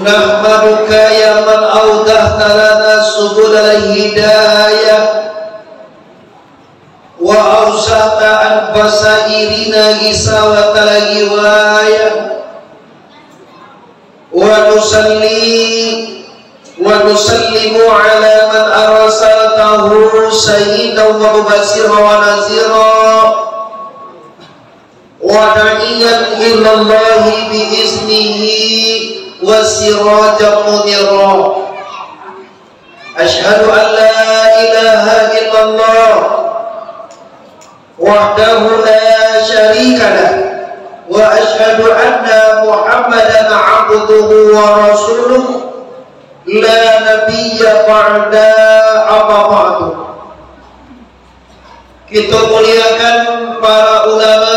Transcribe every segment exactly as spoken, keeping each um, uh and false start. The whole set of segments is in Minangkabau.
نحمدك يا من أوضحت لنا سبل الهداية وأوسعت عن بصائرنا غشاوة الغواية. ونصلي ونسلم على من أرسلته سيدا ومبشرا ونذيرا وداعيا إلى الله بإذنه وسراجا منيرا. أشهد أن لا إله إلا الله وحده لا شريك له، وأشهد أن محمدا عبده ورسوله، لا نبي بعده، أما بعد. Kita muliakan para ulama,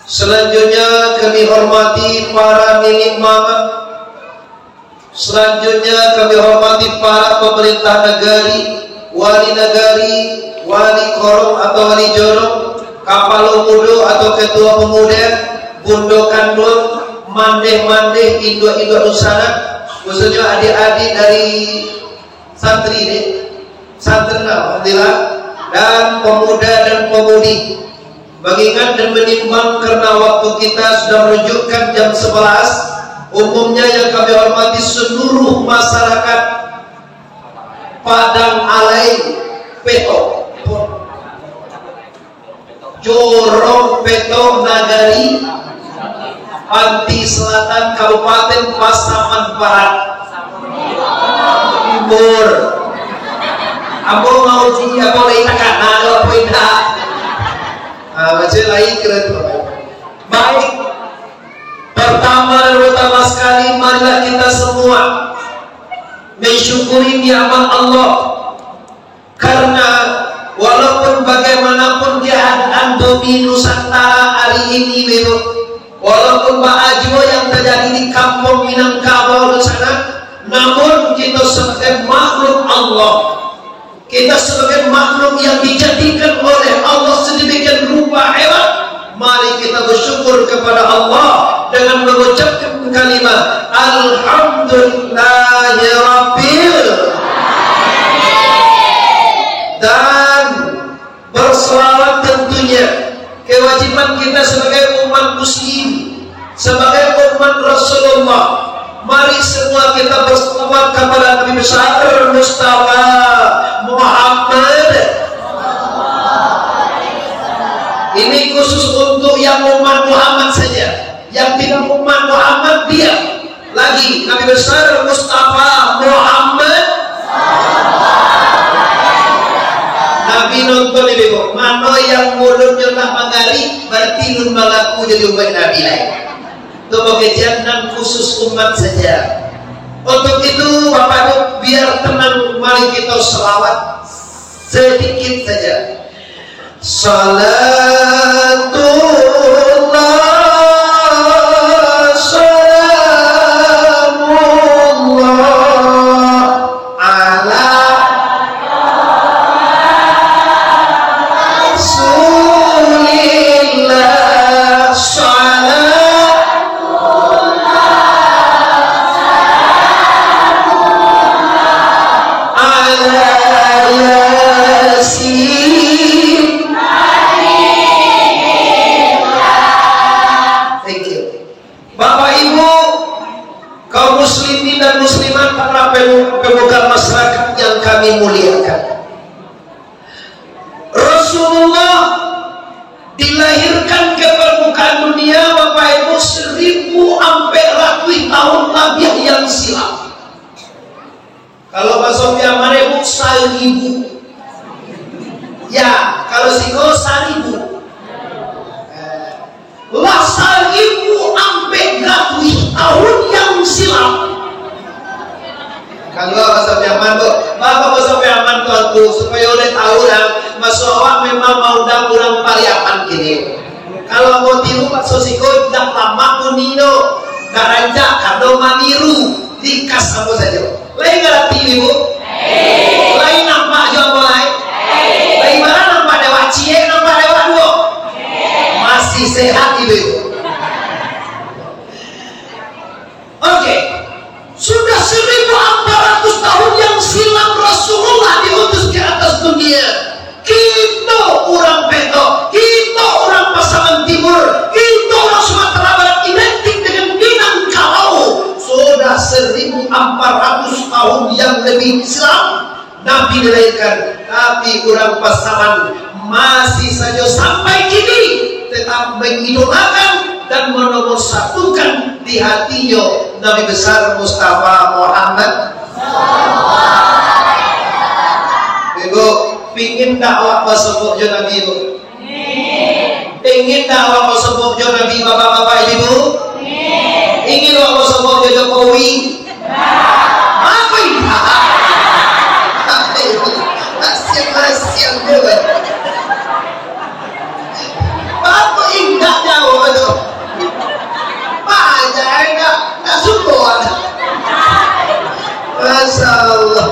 selanjutnya kami hormati para niniak mamak, selanjutnya kami hormati para pemerintah negeri, wali negeri, wali korong atau wali jorong, kapalo mudo atau ketua pemuda, bundo kanduang, mandeh-mandeh, induak-induak dunsanak, khususnya adik-adik dari santri ni, santri, alhamdulillah, dan pemuda dan pemudi. Mengingat dan menimbang karena waktu kita sudah menunjukkan jam sebelas, umumnya yang kami hormati seluruh masyarakat Padang Alai, Peto, Jorong Peto Nagari, Panti Selatan, Kabupaten Pasaman Barat. Timur. Ambo mau di, ambo lai takana lo, apo indak? Ah, macam lain kira tu, Bapak Ibu. Baik. Pertama dan utama sekali, marilah kita semua mensyukuri nikmat Allah. Karena walaupun bagaimanapun keadaan bumi Nusantara hari ini, Ibu, walaupun baa juo yang terjadi di Kampung Minangkabau di sana, namun kita sebagai makhluk Allah, kita sebagai makhluk yang dijadikan oleh Allah sedemikian rupa hebat, mari kita bersyukur kepada Allah dengan mengucapkan kalimat Alhamdulillahirabbil. Dan berselawat tentunya kewajiban kita sebagai umat muslim, sebagai umat Rasulullah. Mari semua kita berselawat kepada Nabi besar Mustafa Muhammad. Ini khusus untuk yang umat Muhammad saja. Yang tidak umat Muhammad, diam. Lagi, Nabi besar Mustafa Muhammad. Nabi nonton ini, Bu. Mano yang mulutnya tak mangari, berarti lun mangaku jadi umat Nabi lain. Itu pengajian nan khusus umat saja. Untuk itu, Bapak Ibu, biar tenang, mari kita selawat sedikit saja. Salatullah, salamullah, ala Rasulillah, salatullah, salamullah, ala Yasin. Thank you. Bapak Ibu, kaum muslimin dan muslimat, para pemu-, pemuka masyarakat yang kami muliakan. Rasulullah dilahirkan ke permukaan dunia, Bapak Ibu, seribu ampek ratuih tahun labiah yang silam. Kalau bahaso Piaman, Bu, saribu. Ya, kalau siko saribu. Eh, lah saribu ampek ratuih tahun yang silam. Kalau bahaso Piaman, Bu, bahaso Piaman tu aku, supaya uleh tahu lah, maksud awak memang maundang urang Pariaman kini. Kalau mau tiru bakso siko, indak lamak bunyi tu. Indak rancak, karano maniru. Ringkas samo sajo. Lai ngarati, Ibu? Lai nampak jo ambo lai? Lai bara nampak dek awak ciek, nampak dek awak duo? Masih sehat, Ibu? Oke. Nabi dilahirkan, tapi urang Pasaman masih sajo sampai kini tetap mengidolakan dan menomorsatukan di hatinyo Nabi Besar Mustafa Muhammad. Ibu, pingin dak awak basobok jo Nabi, Bu? Ingin dak awak basobok jo Nabi, bapak-bapak, ibu-ibu? Ingin awak basobok jo Jokowi? Apa indak? Kasian-kasian dia, Bang. Apa indak jawab tu? Banyak indak, indak suko ada. Masya Allah.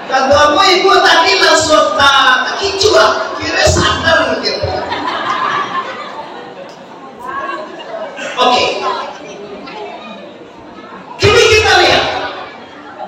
Kato ambo ibu tadi langsung ta-, takicuah, kiro sadar gitu. Oke. Kini kita lihat,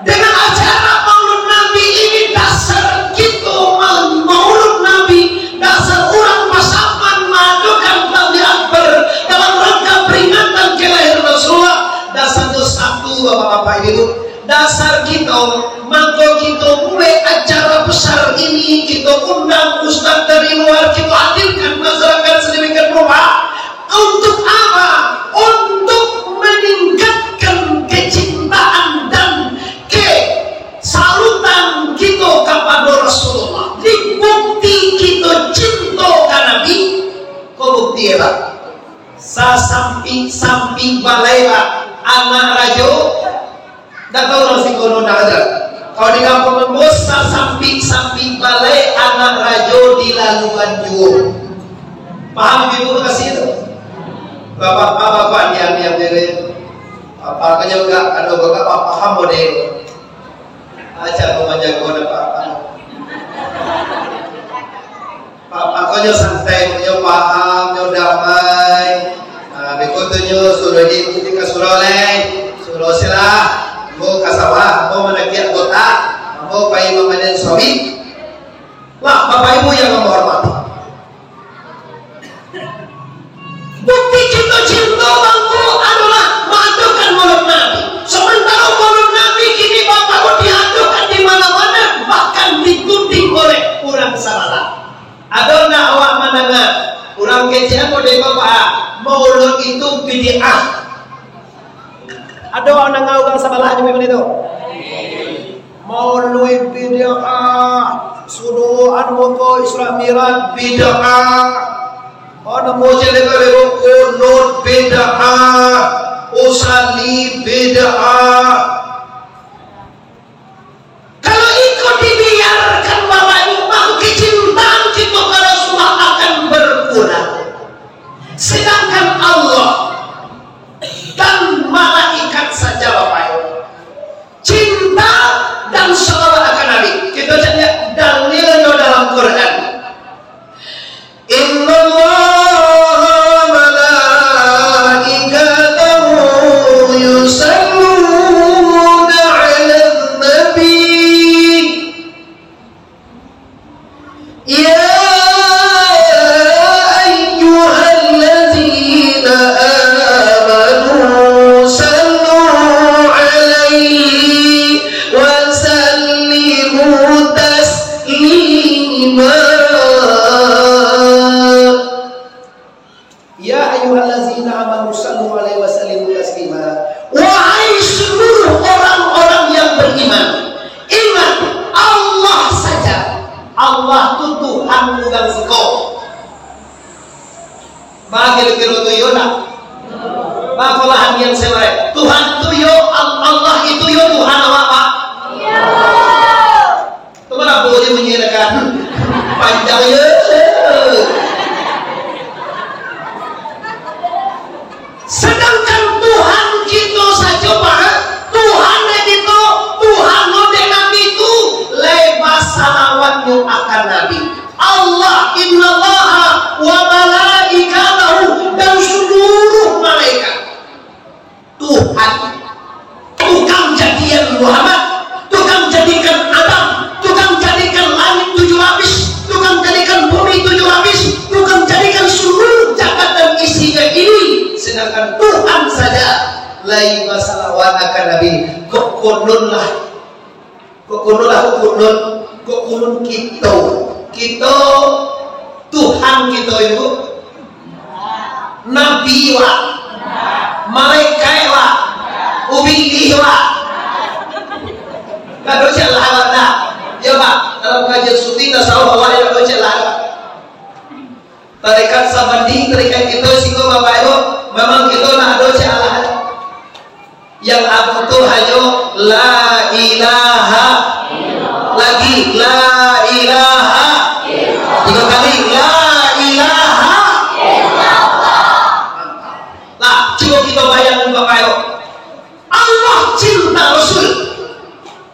dengan acara Maulud Nabi ini, dasar kito ma-, Maulud Nabi, dasar urang Pasaman maadokan Tabligh Akbar dalam rangka peringatan kelahiran Rasulullah, dasar tu satu, bapak-bapak, ibu-ibu. Dasar kito, mangko kito mulai acara besar ini, kito undang ustaz dari luar, kito hadirkan masyarakat sedemikian rupa. Untuk apa? Untuk meningkatkan kecintaan dan kesalutan kito kapado Rasulullah. Jadi bukti kito cinto ka Nabi, ko bukti, ya, Pak? Sasampik-sampik balai, Pak, anak rajo. Ndak tahu urang siko no ndak ada. Kalau di kampuang ambo, sasampik-sampik balai anak rajo dilaluan juo. Paham ibu-ibu kasih tu? Bapak-bapak, diam-diam dulu. Bapak kan juga, kalau bapak paham model. Aja kau manjago anak bapak. Bapak ko nyo santai, nyo paham, nyo damai. Nah, beko tu nyo suruah di, di ka surau lai. Suruah silah. Ambo ka sawah, ambo manakiak gotah, ambo pai mamanen sawit. Lah, Bapak Ibu yang ambo hormati. Bukti kito cinto bangko adolah maadokan Maulud Nabi. Samantaro Maulud Nabi kini, Bapak Ibu, diadokan di mana-mana, bahkan dituding oleh urang sabalah. Ado ndak awak mandanga urang kecek ko dek Bapak, maulud itu bid'ah? Ado awak mandanga urang sabalah nyo mangko itu? Maulud bid'ah, suduan muko Isra Mi'raj bid'ah, ado muko kunut bid'ah, usalli bid'ah. Kalau iko dibiarkan, Bapak Ibu, maka kecintaan kito ka Rasulullah akan berkurang. Sedangkan Allah dan malaikat saja, Bapak Ibu, cinta dan salawat akan Nabi. Kito cari dalilnyo dalam Quran. Innallaha wa malaikatahu yusalluna 'alan nabi. Ya ayyuhallazina amanu sallu 'alaihi wa sallimu taslima. Ya ayyuhallazina amanu sallu alaihi wa sallimu taslima. Wahai seluruh orang-orang yang beriman, ingat, Allah saja. Allah tu Tuhan urang siko. Bagi kiro tu yo nak? Bapalahan yang seberai. Tuhan tu yo, Al-, Allah itu yo Tuhan awak, Pak? Iyo. Teman apa je bunyi dekat? Panjang ya. Sedangkan Tuhan kito sajo, Pak, Tuhan kito, Tuhan dek Nabi tu, lai basalawatnyo akan Nabi. Allah, innallaha wa malaikatahu, dan seluruh malaikat. Tuhan, tukang jadian Muhammad, tukang jadikan Adam, tukang jadikan langit tujuh lapis, tukang jadikan bumi tujuh lapis, tukang jadikan seluruh jagat dan isinya ini, sedangkan Tuhan saja Lai basalawat akan Nabi. Kok konon lah. Kok konon lah, kok konon. Kok konon kito. Kito, Tuhan kito itu Nabi, wak. Malaikat, wak. Ubilih, wak. Ndak ado cek lah, wak, ndak. Yo, Pak. Dalam kajian sufi, tasawuf, awak ndak ado cek lah, wak. Tarekat sabanding, tarekat kito siko, Bapak Ibu, memang kito ndak ado cek alah. Yang ado tu hanyo la ilaha. Lagi, la ilaha. Tigo kali, la ilaha. Lah, cubo kito bayangkan, Bapak Ibu. Allah cinta Rasul.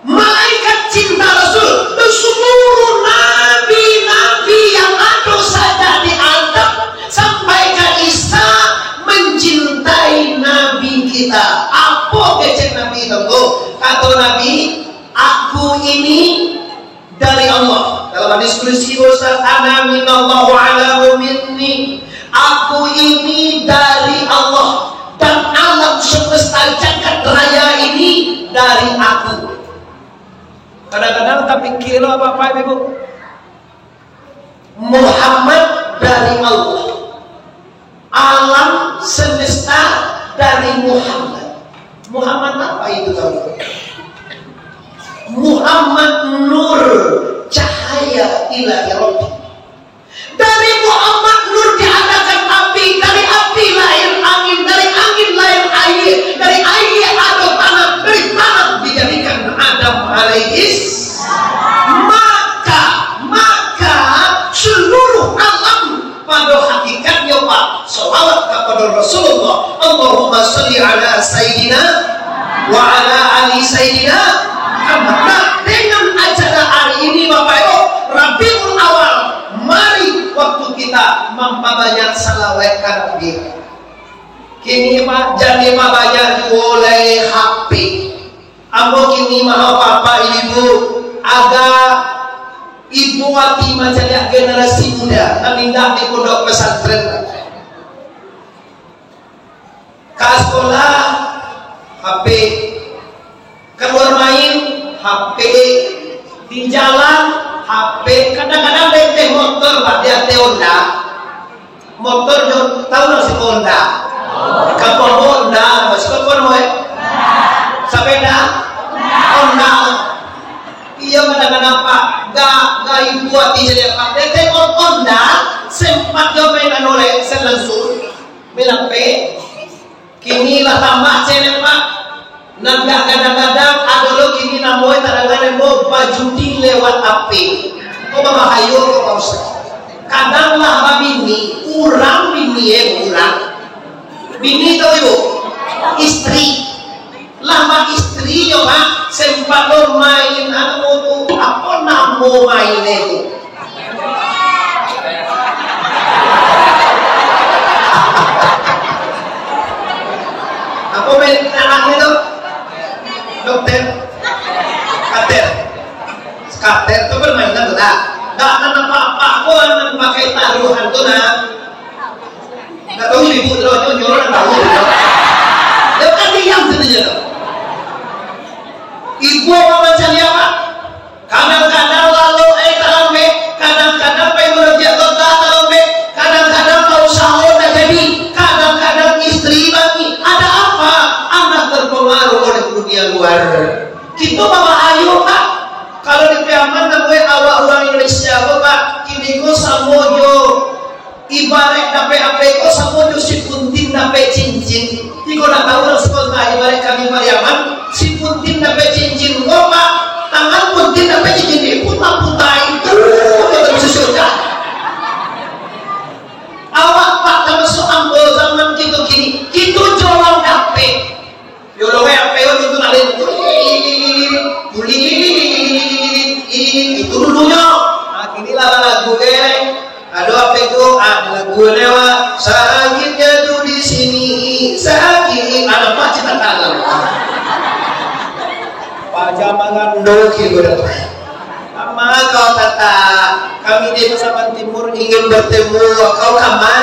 Malaikat cinta Rasul. Dan seluruh nabi-nabi yang ado sajak di Adam sampai ka Isa mencintai Nabi kita. Apo kecek Nabi itu? Kato Nabi, "Aku ini dari Allah." Dalam hadis kudusi, Ustaz, "Ana minallah wa alamu minni." Aku ini dari Allah, dan alam semesta jagat raya ini dari Aku. Kadang-kadang tapikia lo, Bapak Ibu, Muhammad dari Allah. Alam semesta dari Muhammad. Muhammad apa itu, tahu? Muhammad nur, cahaya ilahi Rabbi. Dari Muhammad nur diadakan api, dari api lahir angin, dari angin lahir air, dari air ado tanah, dari tanah dijadikan Adam alaihis. Maka, maka seluruh alam pada hakikatnya, Pak, salawat kepada Rasulullah. Allahumma salli ala Sayyidina wa ala ali Sayyidina Muhammad. Nah, dengan acara hari ini, Bapak Ibu, Rabiul Awal, mari waktu kita mampabanyak salawat ka Nabi. Kini, Pak, jadi mampabanyak juo lai H P. Ambo kini mah, Bapak Ibu, agak ibo ati mancaliak generasi muda nan indak di pondok pesantren. Ka sekolah, H P. Kaluar main, H P. Di jalan, H P. Kadang-kadang di ateh motor, Pak, di ateh Honda. Motor jo, tahu lah si Honda? Kapal Honda, masih kapal Honda, eh? Sapeda? Honda. Iyo, kadang-kadang, Pak, gak, gak ibo ati jadi, Pak. Di ateh Honda, sempat jo main anu, lesen langsung. Main H P. Kini lah tambah cewek, Pak. Nan gak gadang-gadang ado lo kini namonyo tadanga namo bajudi lewat H P. Ko babahayo ko, Pak Ustaz. Kadang lah babini, urang bini, eh, urang. Bini tu, Ibu? Istri. Lah baistri yo, Pak, sempat lo main anu tu, apo namo main tu? Apo main tanah itu? Dokter? Kater. Kater tu permainan tu lah. Dak nan apak-apak ko nan pakai taruhan tu nah. Dak tahu ibu tu, nyo, nyo, dak tahu. Dia kan diam saja. Ibu apa macam dia, Pak? Kadang-kadang lalu, eh, talambek, kadang-kadang pai maraja kota talambek, kadang-kadang bausaho tak jadi, kadang-kadang istri bani. Ada apa? Anak terpengaruh oleh dunia luar. Kita bawa ayo, Pak. Kalau di Piaman, namanya awak orang Indonesia, Pak, kini ko samo jo Ibarat dapek apo ko, samo jo si Puntin dapek cincin. Iko nak tahu lah sekolah, ibarat kami Pariaman, si Puntin dapek cincin ko, Pak, tangan Puntin dapek cincin, diputa-puta itu, betul sudah. Awak, Pak, termasuk ambo zaman kito kini, kito jualan dapek. Yo lo, weh, apo yo itu nak itu? Itu dulunya. Nah, kini lah lagu, eh. Ado apo itu? Ah, lagu lewat. Sakitnya tu di sini, sakit. Ada apa cita tangan? Pajamangan doki udah. Sama kau kata, kami di Pasaman Timur ingin bertemu. Kau kama?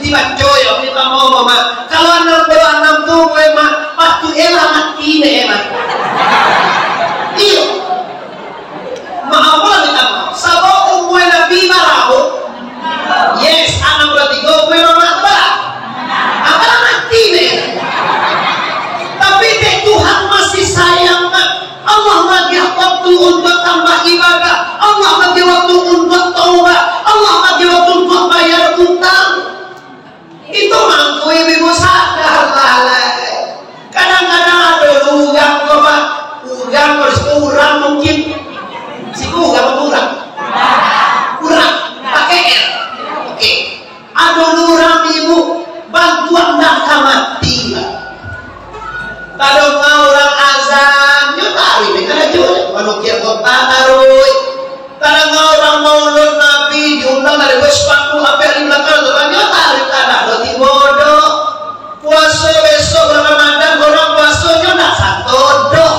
Dibaco yo, minta maaf, Mak. Kalau anam puluah anam tu, gue, Mak, patuiklah mati deh, Mak. Iyo. Maaf lah minta maaf. Sabab umua Nabi barapo? Yes, anam puluah tigo, umua Mamak bara? Apalah mati deh. Tapi dek Tuhan masih sayang, Mak. Allah magiah waktu untuak tambah ibadah. Allah magiah waktu untuak taubat. Allah magiah waktu untuak bayar utang. Itu mangko ibu-ibu sadar lah, lai. Kadang-kadang ado urang ko, Pak. Urang ko, urang mungkin. Siku urang, urang. Urang. Pakai R. Oke. Ado urang ibu, bantuan dah ka mati, Pak. Tadonga urang azan, nyo taruih dek karajo, manukia kota taruih. Tadonga urang maulud Nabi, diundang dari sepatu, ampek di balakang tu, nyo taruih, tadah do tibo doh. Puaso besok bulan Ramadan, urang puaso nyo ndak sato doh.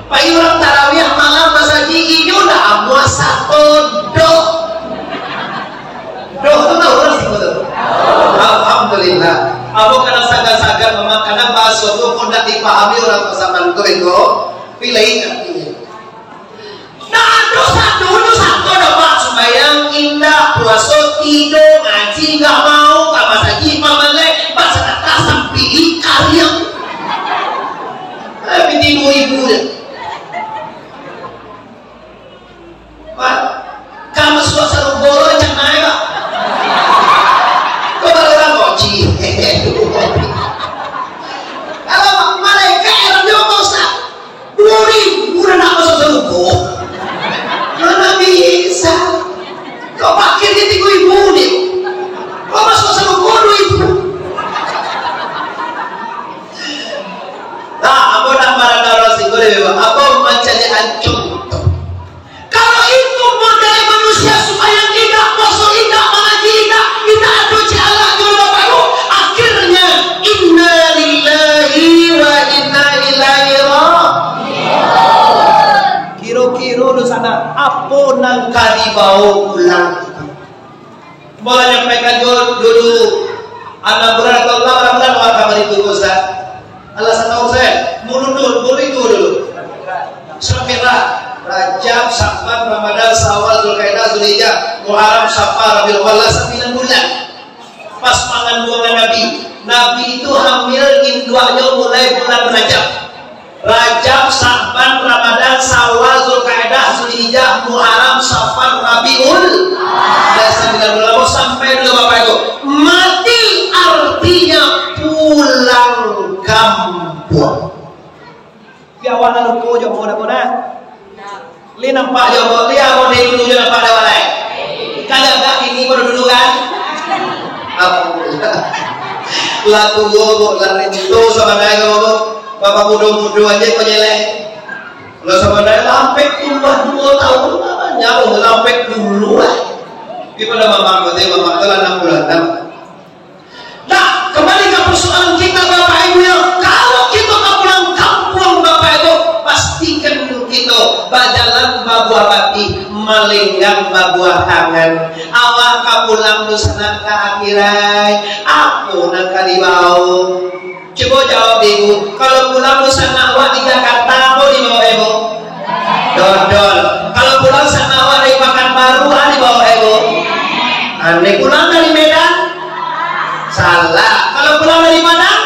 Pai urang tarawih malam masajik, inyo ndak amuah sato doh. Doh tu tahu urang siko tu? Alhamdulillah. Ambo kadang sagan-sagan, Mamak, kadang bahaso tu kok ndak dipahami urang pasaman tu beko, pilih artinyo. Ndak ado satu tu sato doh, Pak, sumbayang indak, puaso tido, ngaji ndak mau, ka masajik pamalek, basadakah sampiik kariang. Tapi tigo ribu je. Pak, ka masuak sarugo lo rancana, Pak. Kok baru lah koci? Kalau malaikat heran juo, Pak Ustaz. Duo ribu dah nak masuak sarugo. Mana bisa? Kok pakir je tigo ribu ni? Kok masuak sarugo duo ribu? Nah, ambo nak marandau urang siko deh, Bapak. Ambo mancaliak contoh. Kalau itu model manusia sumbayang indak, puaso indak, mangaji indak, indak ado cek alah jo Bapak Ibu, akhirnya, inna lillahi wa inna ilaihi raji'un. Kiro-kiro dunsanak, apo nan ka dibawo pulang? Ambo lah nyampaikan juo dulu. Anam bulan atau lapan bulan awak kamari tu, Ustaz. Alah sanang, Ustaz. Mundur dulu, mundur itu dulu. Surat merah. Rajab, Sa'ban, Ramadan, Syawal, Zulkaidah, Zulhijjah, Muharram, Safar, Rabiul Awal, lah sambilan bulan. Pas panganduangan Nabi. Nabi itu hamil induaknyo mulai bulan Rajab. Rajab, Sa'ban, Ramadan, Syawal, Zulkaidah, Zulhijjah, Muharram, Safar, Rabiul, dan sambilan bulan, sampai dulu Bapak Ibu. Mati artinya pulang kampung. Di awal lalu ko jo mo dah ko nah. Li nampak jo ko, li awak dari dulu jo nampak dah walai. Kalau agak ini baru dulu kan? Alhamdulillah. Lah tuo ko, lah rindu sabananyo ko. Bapak mudo-mudo aja ko nyelek. Lah sabananyo lampek tumbuah duo tahun, jauh lampek dulu lah. Di pada bapak ko teh, bapak ko lah enam bulan dah. Nah, kembali ka persoalan kita, Bapak Ibu, yo. Kalau kita ka pulang kampuang, Bapak Ibu, pastikan kita bajalan babuah batih, malenggang babuah tangan. Awak ka pulang dunsanak ka akhirat, apo nan ka dibawo? Cubo jawab, Ibu. Kalau pulang dunsanak awak di Jakarta, apo dibawo, Ibu? Dodol. Kalau pulang sanak awak dari Pakanbaru, ha, dibawo, Ibu? Andai pulang dari Medan? Salah. Kalau pulang dari Padang?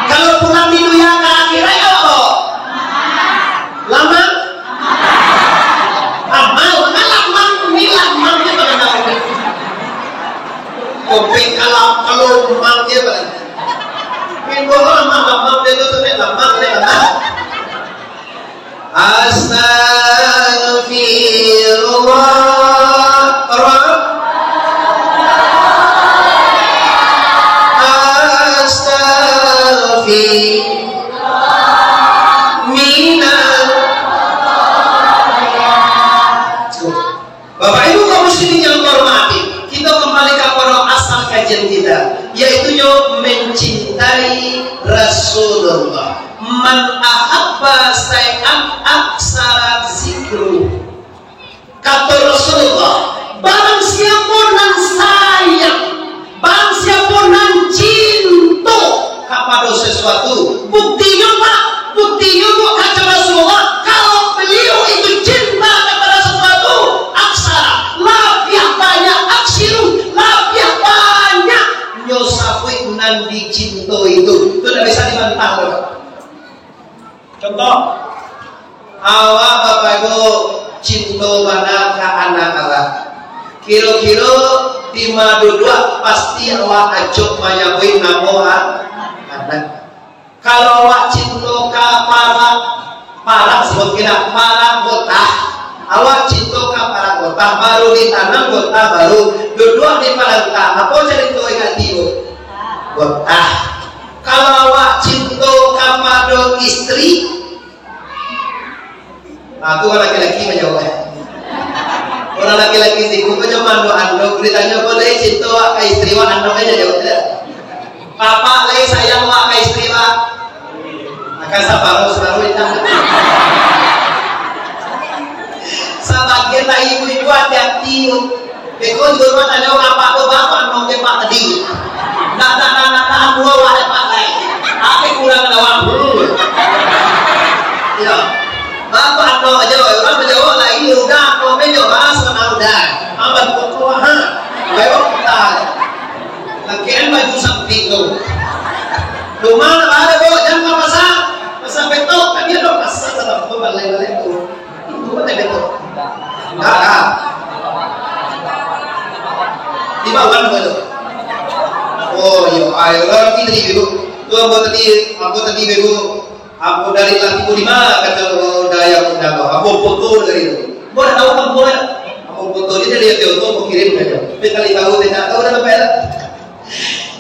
Kalau pulang di dunia ka akhirat, apo? Lamang? Amal, kan lamang, ni lamang ni pada tahu. Kopek kalau, kalau lamang dia pada. Minggu lamang, lamang dia tu sampai lamang, dia lamang. Astaghfirullah, Rabb. Astaghfir-, minal. Bapak Ibu kaum muslimin yang terhormati, kita kembali kepada asal kajian kita, yaitu nyo mencintai Rasulullah. Man ahabba syai'an aksara zikru. Kata Rasulullah, barang siapa nan sayang, Nan dicinto itu, itu ndak bisa dibantah, bro. Contoh, awak bapago cinto bana ka anak awak. Kiro-kiro di ma duduak pasti awak acok manyabuik namo a-, anak. Kalau awak cinto ka parak, parak sabab kira parak gotah, awak cinto ka parak gotah, baru ditanam gotah baru, duduak di parantah, apo carito ingat tibo? Gotah. Kalau awak cinto kapado istri, nah, tu urang laki-laki manjawab, eh. Urang laki-laki siko ko zaman ando-ando, ditanyo ko lai cinto awak ka istri awak, ando aja jawab, tidak? Bapak lai sayang awak ka istri awak? Akan saparuh-saparuh itu. Sabagian lah ibu-ibu hati-hati. Beko juo urang tanyo, "Apak tu, Pak, anu ke, Pak, tadi?" Ndak, ndak, ndak, ndak, ndak, anu awak dek Pak, lai. Ake kurang lawan. Hmm. Iyo. Bapak anu aja, urang bajawab lai, udah, komen jo, ah, sudah, udah. Aman pokok, ha. Baik, kita. Lakian baju samping tu. Rumah lah ada, Bu, jangan pasang. Pasang betok, kan dia dah pasang, dah, balai-balai tu. Itu kan ada tu. Enggak, enggak. Di bawah nama tu. Oh, iyo, ayo, urang tadi, Bu. Tu ambo tadi, ambo tadi, Bu. Ambo dari lah tigo lima, kato dayang undang, ambo foto dari tu. Ambo dah tahu kampuang kan? Ambo foto je dari foto, ambo kirim sajo. Tapi kali tahu, tidak tahu dah sampai lah.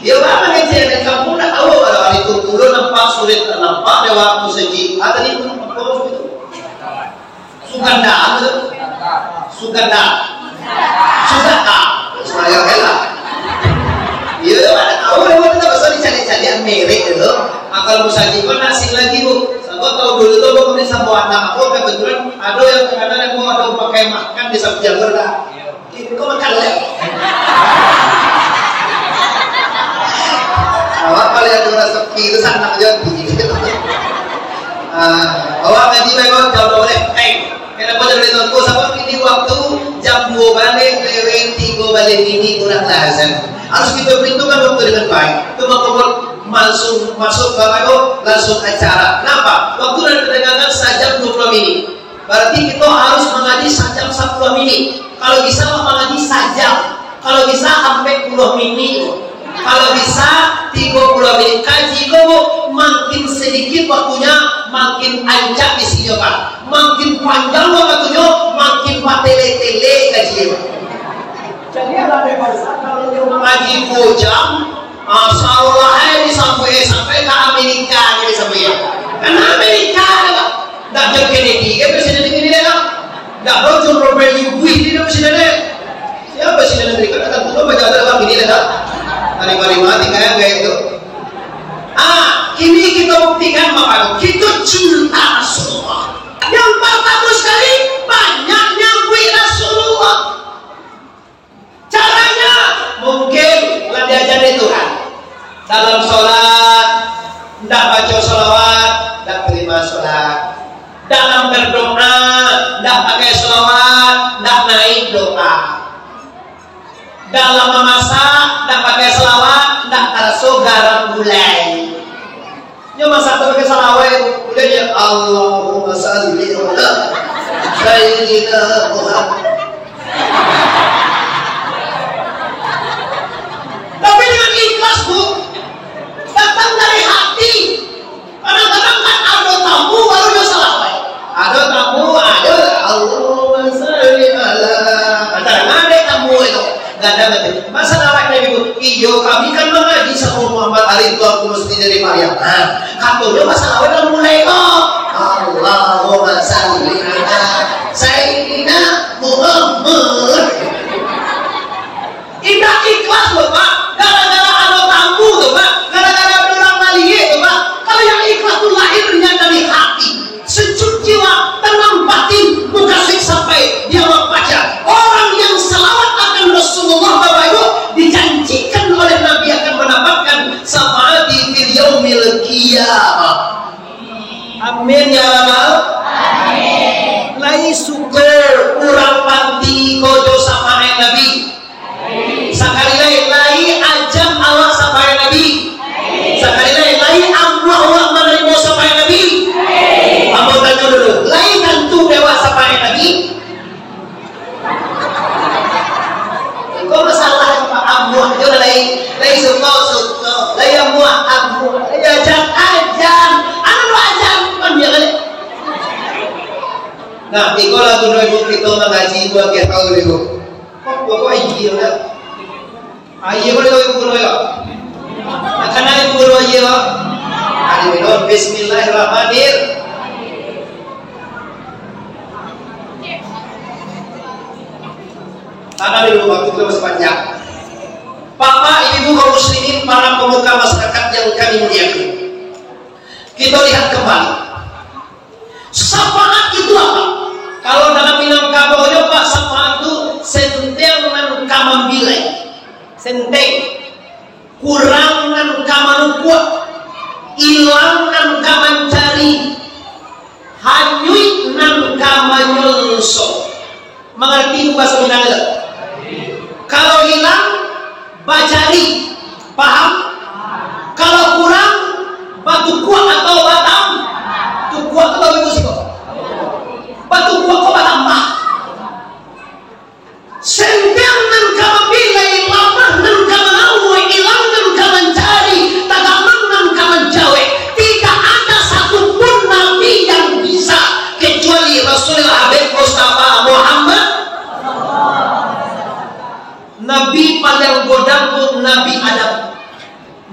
Iyo, urang mangecek dari kampuang, dah tahu kalau hari tu ulun nampak sulit, tak nampak lewat musajik. Ah, tadi tu, apa maksud itu? Suganda tu. Suganda. Suganda. Sumbayang kan lah. Iyo, mana tahu lah, mana tahu pasal dicari-cari merek tu. Ah, kalau musajik pun asing lagi, Bu. Sebab tahu dulu tu, Bu, beli sambuatan apa, kebetulan ada yang terkenal yang mau ada pakai makan di samping jalur dah. Kau makan lah. Awak kalau yang kurang sepi itu sanang je. Ah, awak ngaji memang jam dua belas. Eh, kenapa jam dua belas tu? Sebab ini waktu jam dua balik, lewat tiga balik ini kurang lah azan. Harus kita perhitungkan waktu dengan baik. Itu maka langsung masuk ke apa tu? Langsung acara. Kenapa? Waktu dah diperdengarkan sajam dua puluh minit. Berarti kita harus mengaji sajam sepuluh minit. Kalau bisa, mengaji sajam. Kalau bisa, ampek puluah minit. Kalau bisa, tigo puluah minit. Kaji ko, Bu, makin sedikit waktunya, makin rancak isinyo, Pak. Makin panjang waktunyo, makin batele-tele kaji, Pak. Jadi, kalau dia masak, kalau dia mengaji dua jam, ah, salah, eh, disampai, sampai ke Amerika, disampai. Karena Amerika, Pak. Ndak John Kennedy kan presiden Amerika, kan? Ndak John Robert Reed kan presiden, kan? Siapa presiden Amerika? Ndak tantu kan, baca dalam ini lah, kan? Dari mati kayak, kayak itu. Ah, ini kita buktikan, Bapak Ibu, kita cinta Rasulullah. Yang pertama sekali, banyak nyambuik Rasulullah. Caranya, mungkin lah diajari Tuhan. Dalam sholat, ndak baca sholawat, ndak terima sholat. Dalam berdoa, ndak pakai sholawat, ndak naik doa. Dalam memasak, ndak pakai sholawat, ndak taraso garam gulai. Nyo masak tu pakai salawat, kemudian dia, "Allahumma salli ala Sayyidina Muhammad." Tapi dengan ikhlas, Bu. Datang dari hati. Kadang-kadang kan ada tamu baru dia salawat. Ada tamu, ada, "Allahumma salli ala." Kadang-kadang ada tamu itu. Gadang kata, "Masalah awak kayak gitu." "Iyo, kami kan mengaji sama Muhammad Ali Tuanku Mesti dari Maryam." Nah, katanya masalah awak dah mulai kok. "Allahumma salli ala Sayyidina Muhammad." Indak ikhlas loh, Pak. Gara-gara ada tamu tuh, Pak. Gara-gara ada orang maliek tuh, Pak. Kalau yang ikhlas tuh lahirnya dari hati. Sejuk jiwa, tenang batin, mukasuik sampai di awak paja. Orang yang salawat akan Rasulullah, Bapak Ibu, dijanjikan oleh Nabi akan mendapatkan syafaat di fil yaumil qiyamah. Amin ya rabbal. Amin. Lai suko urang panti ko jo syafaat Nabi. Sakali lai, lai ajan awak syafaat Nabi. Amuah jo lah lai, lai suko, suko, lai amuah, amuah, lai ajan, ajan. Anu lo ajan, kan dia balik. Nah, iko lah tu dulu kito mangaji dua kali tahu dulu. Kok, kok, kok, iya lah. Ayo, boleh tahu ibu guru ya? Akan ada ibu guru ayo. Ayo, minum. Bismillahirrahmanirrahim. Tahan dulu, waktu kita masih panjang. Bapak, Ibu, kaum muslimin, para pemuka masyarakat yang kami muliakan. Kita lihat kembali. Syafaat itu apa? Kalau dalam Minangkabaunyo, Pak, syafaat itu senteng nan ka mambilai. Senteng. Kurang nan ka manukuak. Ilang nan ka mancari. Hanyuik nan ka manyonso. Mangarati bahaso Minang tu? Kalau ilang, bacari. Paham? Kalau kurang, batukuak atau batam-, tukuak tu bagus siko. Batukuak ko batambah. Senteng nan ka mambilai, lamah nan ka mangawai, ilang nan ka mancari, tagamang nan ka mancawek. Tidak ada satu pun nabi yang bisa, kecuali Rasulullah Habib Mustafa Muhammad. Nabi paling godang tu Nabi Adam.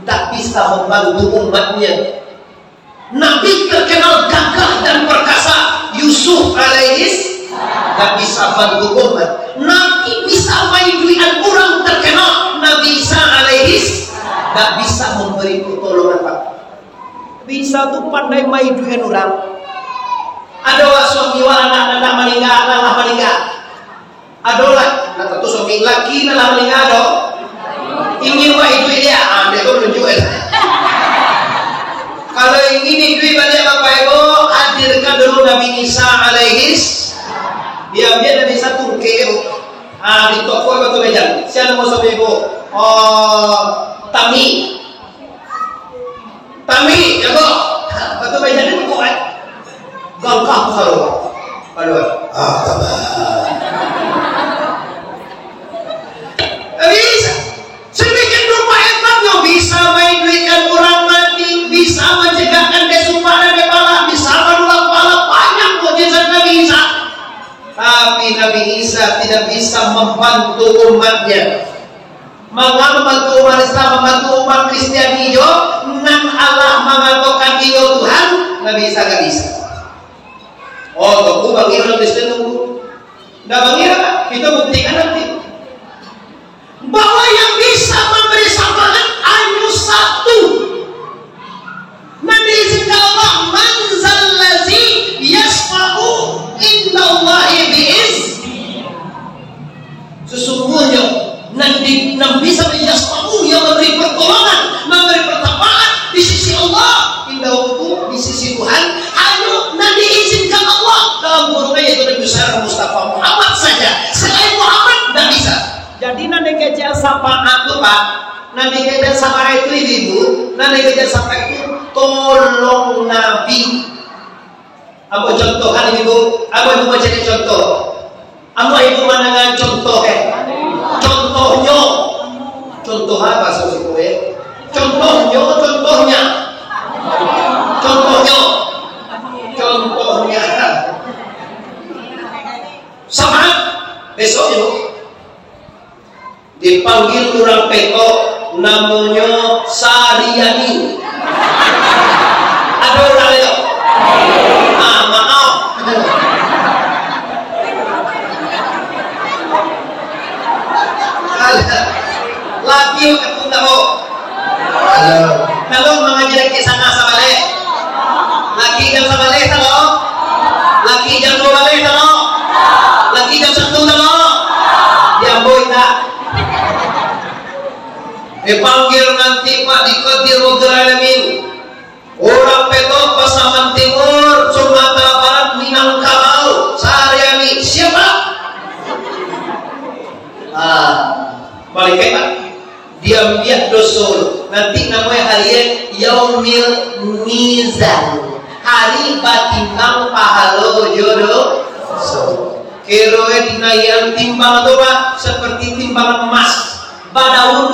Ndak bisa mambantu umatnyo. Nabi terkenal gagah dan perkasa, Yusuf alaihis, ndak bisa bantu umat. Nabi bisa maiduikan urang terkenal, Nabi Isa alaihis, ndak bisa mambari pertolongan, Pak. Nabi Isa tu pandai maiduikan urang. Ado suami wak anak nan lah maningga, nan lah maningga. Adolah, nah, tantu suami laki nan lah maningga ado. Ingin wak iduik dia, ah, dia tu menunjuk ya. Kalau ingin iduik baliak Bapak Ibu, hadirkan dulu Nabi Isa alaihis. Diambil Nabi Isa tungkek, ah, di toko batu meja. Siapa nama suami ibu? Oh, Tami. Tami, jago. Batu meja ni kuat. Gagah tu selalu. Aduh. Ah, sabar. Bisa. Sedikit rupa hebatnya, bisa maiduikkan urang mati, bisa mancegahkan kesumpahan dari pala, bisa manulak pala, banyak mukjizat Nabi Isa. Tapi Nabi Isa tidak bisa membantu umatnya. Manga mambantu umat Islam, mambantu umat Kristiani jo, nan Allah mangatokan iyo Tuhan, Nabi Isa ndak bisa. Oh, tunggu bangih urang Kristen tunggu. Ndak bangih lah, kita buktikan nanti. Bahwa yang bisa memberi syafaat hanya satu. Nan diizinkan Allah, "Man zallazi yasfa'u indallahi bi'izni." Sesungguhnya, nan di, nan bisa yasfa'u, yang memberi pertolongan, memberi pertolongan di sisi Allah, indahu, di sisi Tuhan, hanya nan diizinkan Allah dalam kurungan, yaitu Nabi besar Mustafa Muhammad saja. Selain Muhammad, ndak bisa. Jadi, nan dikecekan syafaat tu, Pak, nan dikecekan syafaat itu, Ibu-ibu, nan dikecekan syafaat itu, tolong Nabi. Ambo contohan, Ibu-ibu, ambo cuma cari contoh. Ambo ibu mandanga contoh, eh. Contohnyo. Contoh apa, Susi, eh? Contohnyo, contohnya. Contohnyo. Contohnya. Syafaat. Besok, Ibu. Dipanggil urang Petok, namonyo Sariani. Ado urang itu? Ah, maaf. Alah. Laki katunda, oh. Halo. Kalau mangaji laki sana sabaleh. Laki jam sabaleh talo. Laki jam dua baleh talo. Laki jam satu talo. Diambo indak. Dipanggil nanti Pak di Qadir Rabbil Alamin. Urang Petok, Pasaman Timur, Sumatera Barat, Minangkabau, Sariani. Siapa? Ah, balik, Pak. Diambiak doso. Nanti namonyo hari Yaumil Mizan. Hari batimbang pahalo jo doso. Kiro e dinaiakan timbang tu, Pak, seperti timbangan emas. Badaun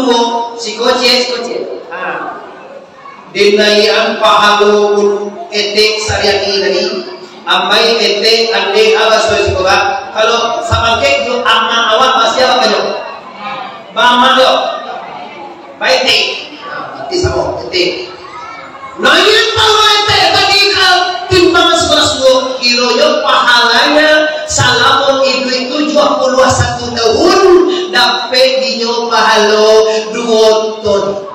Dinaiakan pahalo ulu etek Saryani tadi, ampai etek, andeh, abah, saudara sikola. Kalau samangkek jo anak awak, masih awak kanyo? Bama jo? Baik, etek. Nah, berarti samo, etek. Naiakan pahalo etek tadi ka timbang sikola suruh, kironyo pahalanya salamo iduik tujuah puluah satu tahun, dapek dinyo pahalo duo ton.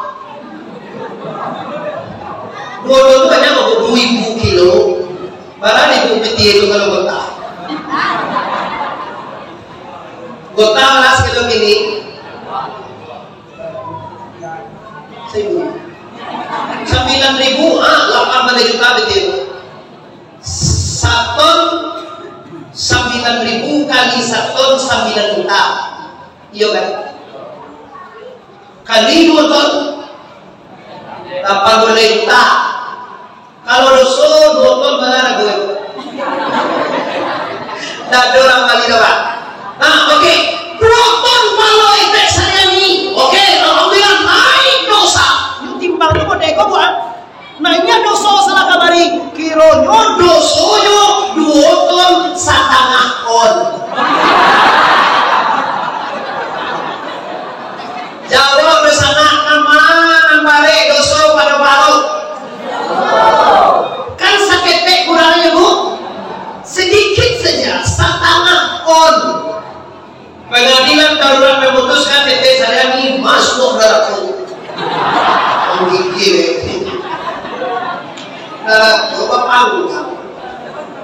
Duo ton tu banyak, duo ribu kilo. Bara ribu piti tu kalau gotah. Gotah lah sakilo kini. Saribu. Sambilan ribu, ah, lapan baleh juta piti tu. Saton sambilan ribu kali saton sambilan juta. Iyo kan? Kali duo ton, lapan baleh juta. Kalau doso, duo ton bana tu. Ndak ado urang bali doh, Pak. Nah, oke. Duo ton pahalo etek Saryani. Oke, alhamdulillah, naik dosa. Timbang tu kok dek kau buat. Naiak doso salah kabari, kironyo dosonyo duo ton satangah on. Jawab dek sanak, nan ma nan barek doso pado pahalo? Kan saketek kurangnyo, Bu? Sedikit saja, satangah on. Pangadilan darurat mamutuskan etek Saryani masuak narako. Manggigil etek. Narako bapanggang.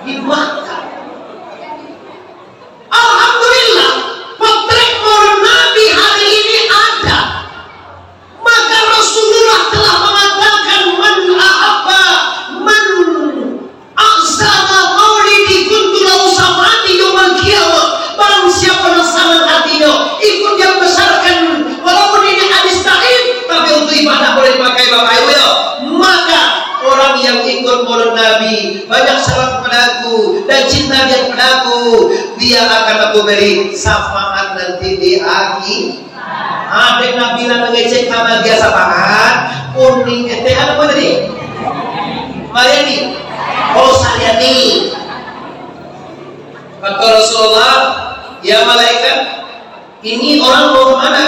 Dimakan. Alhamdulillah, potret Maulid Nabi hari ini ada. Maka Rasulullah telah mengatakan, "Man ahabba, man a'zama maulidi kuntu lahu syafa'atan yaumal qiyamah." Barang siapa yang sanang hatinyo ikut yang besarkan, walaupun ini hadis dhaif, tapi untuk ibadah boleh dipakai, Bapak Ibu, ya. Maka orang yang ikut Maulid Nabi, banyak salawat kepada aku dan cinta dia kepada aku, dia akan aku beri syafaat nanti di akhirat. Ado Nabi lah mangecek ka bagian sapaat, kuning etek apo tadi? Mariani. Oh, Saryani. Kata Rasulullah, "Ya malaikat, ini orang mau kemana?"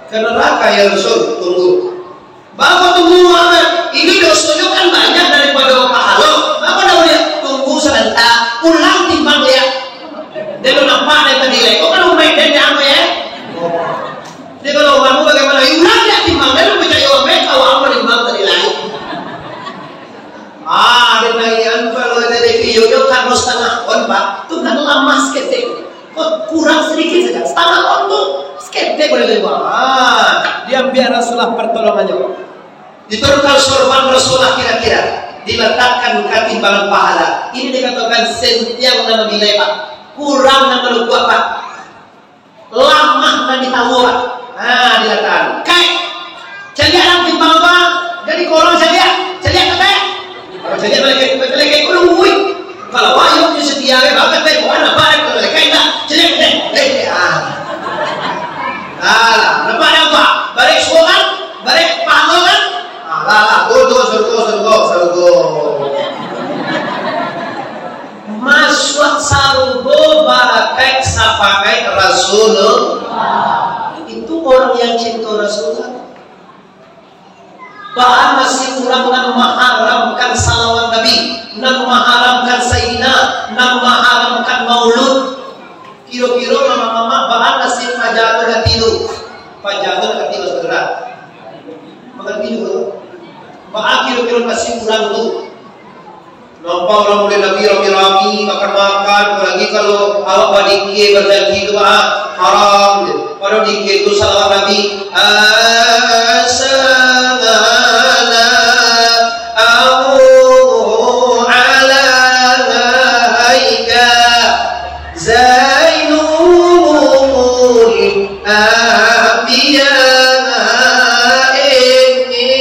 "Ke neraka, ya Rasul." "Tunggu." "Baa tunggu, Muhammad? Ini dosonyo kan banyak daripado pahalo. Baa ndak buliah?" "Tunggu sabanta, ulang timbang liak." Dia tu nampak dari tadi lai. Kok kan umek dia ni anu, ya? Jadi kalau umakmu bagaimana? Ulang liak timbang, dia tu percaya umek, kalau apa timbang tadi lai. Ah, dia naiakan kalau dari video dia kan setengah on, Pak. Tu kan lamah saketek. Kok kurang sedikit saja, setengah on tu saketek boleh lewat. Ah, diambiak Rasulullah pertolongannya. Diturunkan sorban Rasulullah kira-kira, diletakkan ka timbangan pahala. Ini dikatakan sentiang nan bilai, Pak. Kurang nan balukuak, Pak. Lamah nan ditawa, Pak. Nah, diletakkan. Kayak, caliak dalam timbang, Pak. Jadi korang caliak. Caliak, kayak. Kalau caliak, malaikat, malaikat, kurang, wui. Kalau wahyu tu setia, kan, baka teh, wah, nampak, kan, kalau malaikat, tak. Caliak, teh. Eh, ah. Alah, nampak dah, Pak? Barek surugo kan? Barek pahalo kan? Alah, alah, oh, tu, surugo, surugo, surugo. Masuak sarugo barakaik sapakaik Rasulullah. Itu orang yang cinta Rasulullah. Baa nasib urang nan maharamkan salawat Nabi, nan maharamkan Sayyidina, nan maharamkan maulud? Kiro-kiro mamak-mamak, baa nasib pajago hati tu? Pajago hati basegera. Mangarati juo. Baa kiro-kiro nasib urang tu? Nampak urang mulai Nabi rami-rami, makan-makan, apalagi kalau awak badikia, bajanji tu, ah, haram. Padahal dikia tu salawat Nabi. Assalamu ala alaika Zainul Anbiya ini.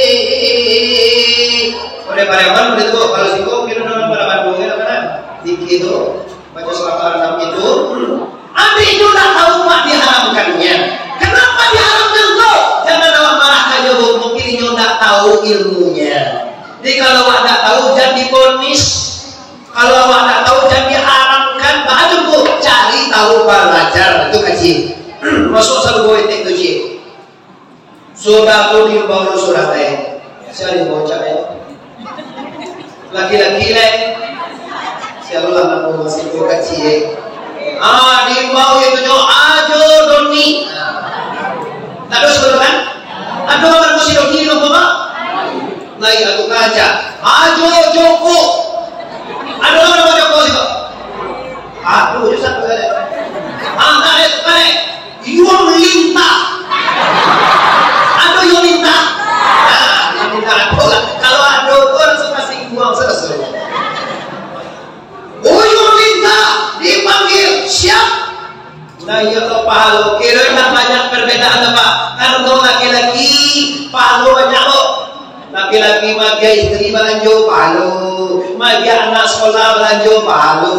Oleh Pariaman, boleh tu, kalau siko, mungkin orang pada Bandung, ya, kan? Dikit tu, baca surat Al-Anam itu. Andai inyo ndak tahu, Pak, diharamkannya. Kenapa diharamkan tu? Jangan awak marah ka inyo, Bu, mungkin inyo ndak tahu ilmunyo. Masuak sarugo etek tu, ciek. Sudah tu diimbau urang surang, eh. Sia diimbau cak, eh. Laki-laki, eh. Sia lah namo masih budak ciek, eh. Ah, diimbau itu jo, "Ajo Doni." Ah. Tak ada suara kan? Ada orang masih Doni di rumah? Lai, aku kaja. Ajo Joko. Ado namo Joko siko? Aku je satu kali. Angka eh, eh. Yuang Linta. Ado Yuang Linta? Nah, Yuang Linta ado lah. Kalau ado tu langsung kasih Yuang, selesai. Uyuang Linta dipanggil, siap. Nah, iyo tu pahalo. Kiro nak banyak perbedaan, Pak. Karano laki-laki pahalo banyak, kok. Laki-laki maagiah istri balanjo, pahalo. Maagiah anak sekolah balanjo, pahalo.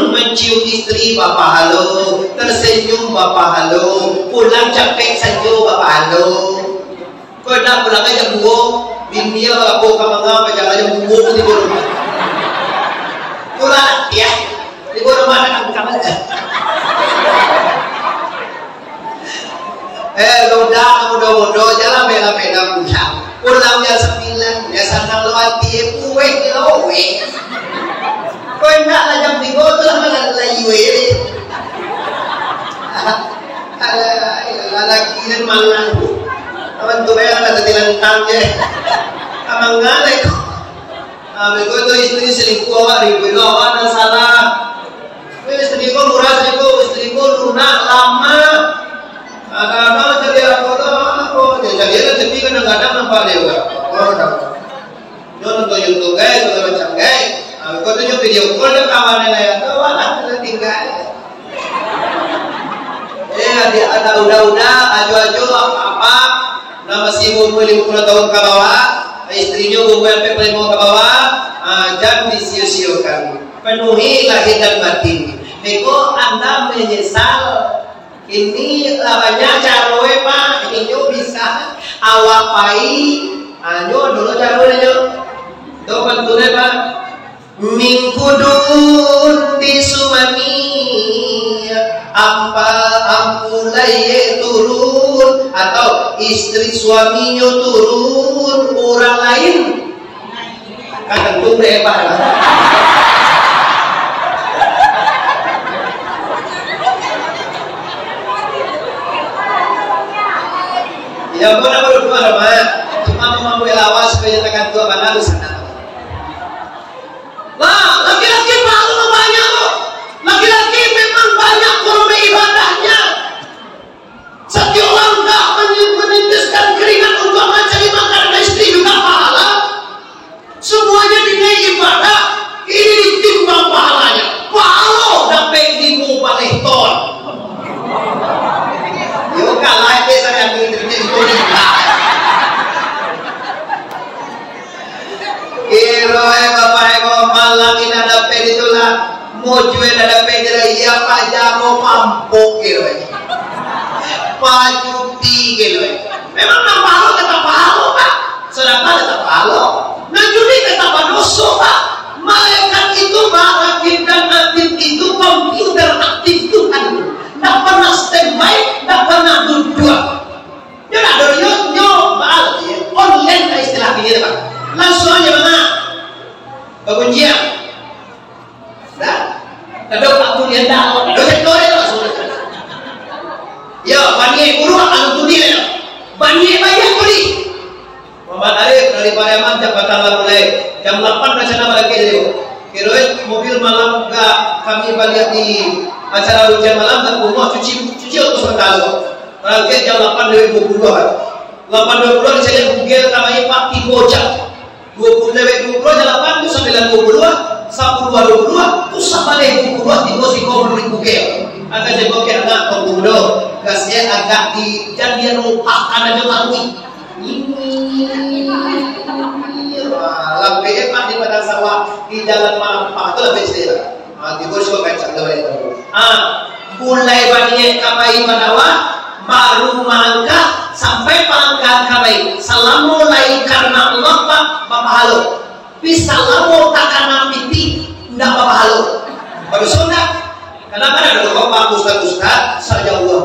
Mencium istri, bapahalo. Tersenyum, bapahalo. Pulang capek sajo, bapahalo. Kau indak pulang jam duo, bini lah lapor ka manga, pajalan jam duo tibo rumah. Kurang atiah, tibo rumah nak angkang aja. Eh, udah, mudo-mudo, jalan bela-bela pulang. Pulang jam sambilan, ya sanang lo ati, eh, kueh di loweh. Kau indak lah jam tigo tu lah malah lagi weh. Alah, lalaki nan malang. Awan tu bayar lah tadi lantang je. Amangan lah itu. Ah, beko tu istri selingkuh awak ribu lo, awak nan salah. Tapi istri ko murah, istri ko, istri ko lunak lama. Kadang-kadang jadi apa tu, apa je. Jadi ada tapi kadang-kadang nampak dia juga. Oh, dah. Nyo nonton YouTube, guys, segala macam, guys. Ah, kau tunjuk video call dia kawan yang lain tu, alah, tu tinggal. Eh, adik, ada uda-uda, ajo-ajo, apa-apa, nan masih umur lima puluh tahun ka bawah, istrinyo umur sampai lima ka bawah, ah, jan disio-siokan. Penuhi lahir dan batin. Beko anda menyesal. Kini lah banyak caro, eh, Pak. Inyo bisa awak pai, hanyo dulu caro inyo. Tu pantun, eh, Pak. Mingkudun di sumani, ampa ampulai turun, atau istri suaminyo turun, urang lain. Kan tentu deh, Pak. Ya, pun nak berdua, Mak. Cuma mampu lawas supaya tekan tua mana di sana. Lah, laki-laki pahala banyak, kok. Laki-laki memang banyak kurang ibadahnya. Satiok langkah meni-, menitiskan keringat untuk mancari makan istri juga pahala. Semuanya dinilai ibadah, ini ditimbang pahalanya. Pahalo dapek limo baleh ton. Yo, kalah ke saya ambil terjadi politik. Kiro eh, Bapak Ibu, malam ini ada pedi tu lah. Mujue ada pedi lah, iya Pak Jamo pampuk kiro eh. Pajuti kiro eh. Memang nak pahalo tetap pahalo, Pak. Sedekah tetap pahalo. Nah, judi tetap badoso, Pak. Malaikat itu, Pak, rakib dan atid itu komputer aktif Tuhan. Ndak pernah standby, ndak pernah duduak. Nyo lah, nyo, nyo, baal, ya. Online lah istilah kini, Pak. Langsung aja, Bang. Bakuncian. Dah. Kada waktu dia dah. Dosen kau dia langsung. Ya, bani guru akan tu dia. Bani bayar tu ni. Muhammad Arif dari Pariaman, jam patang lah mulai. Jam lapan rencana balik dia. Kiro mobil malam gak kami baliak di acara ujian malam dan rumah cuci, cuci waktu sementara. Target jam lapan lewat dua puluh lah. Lapan dua puluh dicari Google, kamari Pak tigo jam. Dua puluh lewat dua puluh aja lapan tu, sambilan dua puluh lah. Sapuluh dua puluh lah. Tu sabaleh dua puluh lah, tigo siko menurut Google. Angka jago ke anak pembunuh. Gasnya agak di, jangan dia lupakan aja mami. Ini. Wah, lampu hebat di padang sawah, di jalan Malampah tu lah best dia. Ah, tibo suko kacang tu, eh. Ah, mulai baniaik ka pai badakwah, baru malangkah, sampai palangkahan ka pai. Salamo lai karano Allah, Pak, bapahalo. Tapi salamo takana pitih, ndak bapahalo. Baduso ndak? Kadang-kadang ado, Pak, ustaz-ustaz, saja Allah,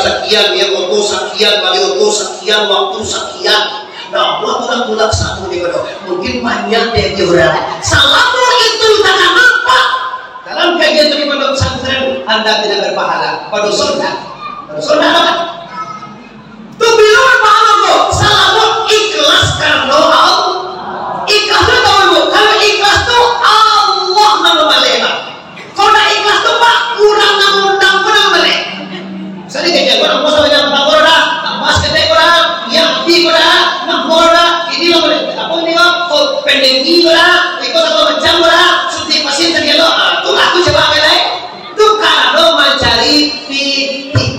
Sakian, ya, oto sakian, bali oto sakian, waktu sakian. Nah, buat urang tulak satu di mana? Mungkin banyak deh di urang. Salamo itu tak nampak. Dalam kajian tu di pondok pesantren, anda tidak berpahala. Padoso ndak? Padoso ndak, kan? Tu bilo berpahala tu, salamo ikhlas karano Allah. Ikhlas tu tahu, Bu? Kalau ikhlas tu, Allah nan mambaleh, Pak. Kalau ndak ikhlas tu, Pak, urang nan undang pun nan mambaleh. Misalnyo, kajian ko, namo sabanyak patang ko dah, tambah saketek ko dah, nyiapin ko dah, namo ko dah, ini lah boleh. Apo ini ko? Ko pendek ko dah, iko satu macam ko dah, suntik masin tadi lo, ah, tu aku coba ambil lain. Tu karano mancari pitih.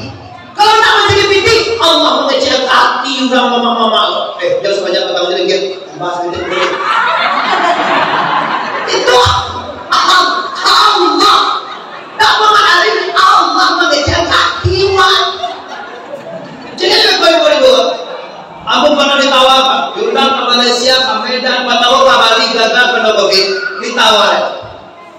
Kalau ndak mancari pitih, Allah mangecek ati urang mamak-mamak lo. Eh, jan sabanyak patang ko lagi. Tambah saketek ko. Itu Allah. Ndak mangarari Allah mangecek ati urang. Jadi, lebih baik buat itu. Ambo pernah ditawa, Pak. Diundang ka Malaysia, ka Medan, batawa ka Bali, gagal karano covid. Ditawa.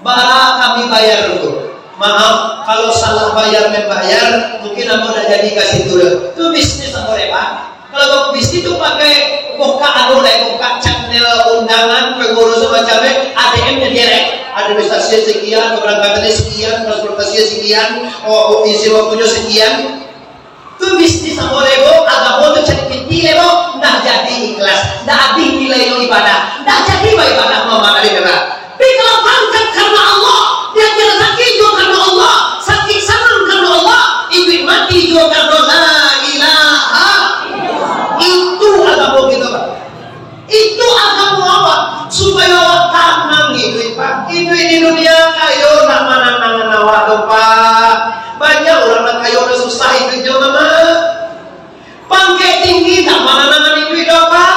Bara kami bayar tu? Maaf, kalau salah bayar membayar, mungkin ambo ndak jadi ka situ doh. Tu bisnis ambo, Pak. Kalau bisnis tu pakai buka anu lai, buka channel undangan, pengurus macam ni, A T M-nya direct. Administrasi sekian, keberangkatannya sekian, transportasi sekian, oh, oh, isi waktunya sekian. Tu bisnis ambo lai, Bu, agamo tu cari pitih lai, Bu, ndak jadi ikhlas, ndak abih nilai ibadah, ndak jadi baibadah, Muhammad Ali Beba. Tapi kalau bangkat karano Allah, diambil rezeki juo karano Allah, sakik sanang karano Allah, iduik mati juo karano La ilaha. Itu agamo kito, Pak. Itu agamo awak, supayo awak tanang iduik, Pak. Iduik di dunia kayo ndak mananangan awak doh, Pak. Banyak urang nan kayo nan susah iduiknyo, Mamak. Pangkek tinggi ndak mananangan iduik doh, Pak.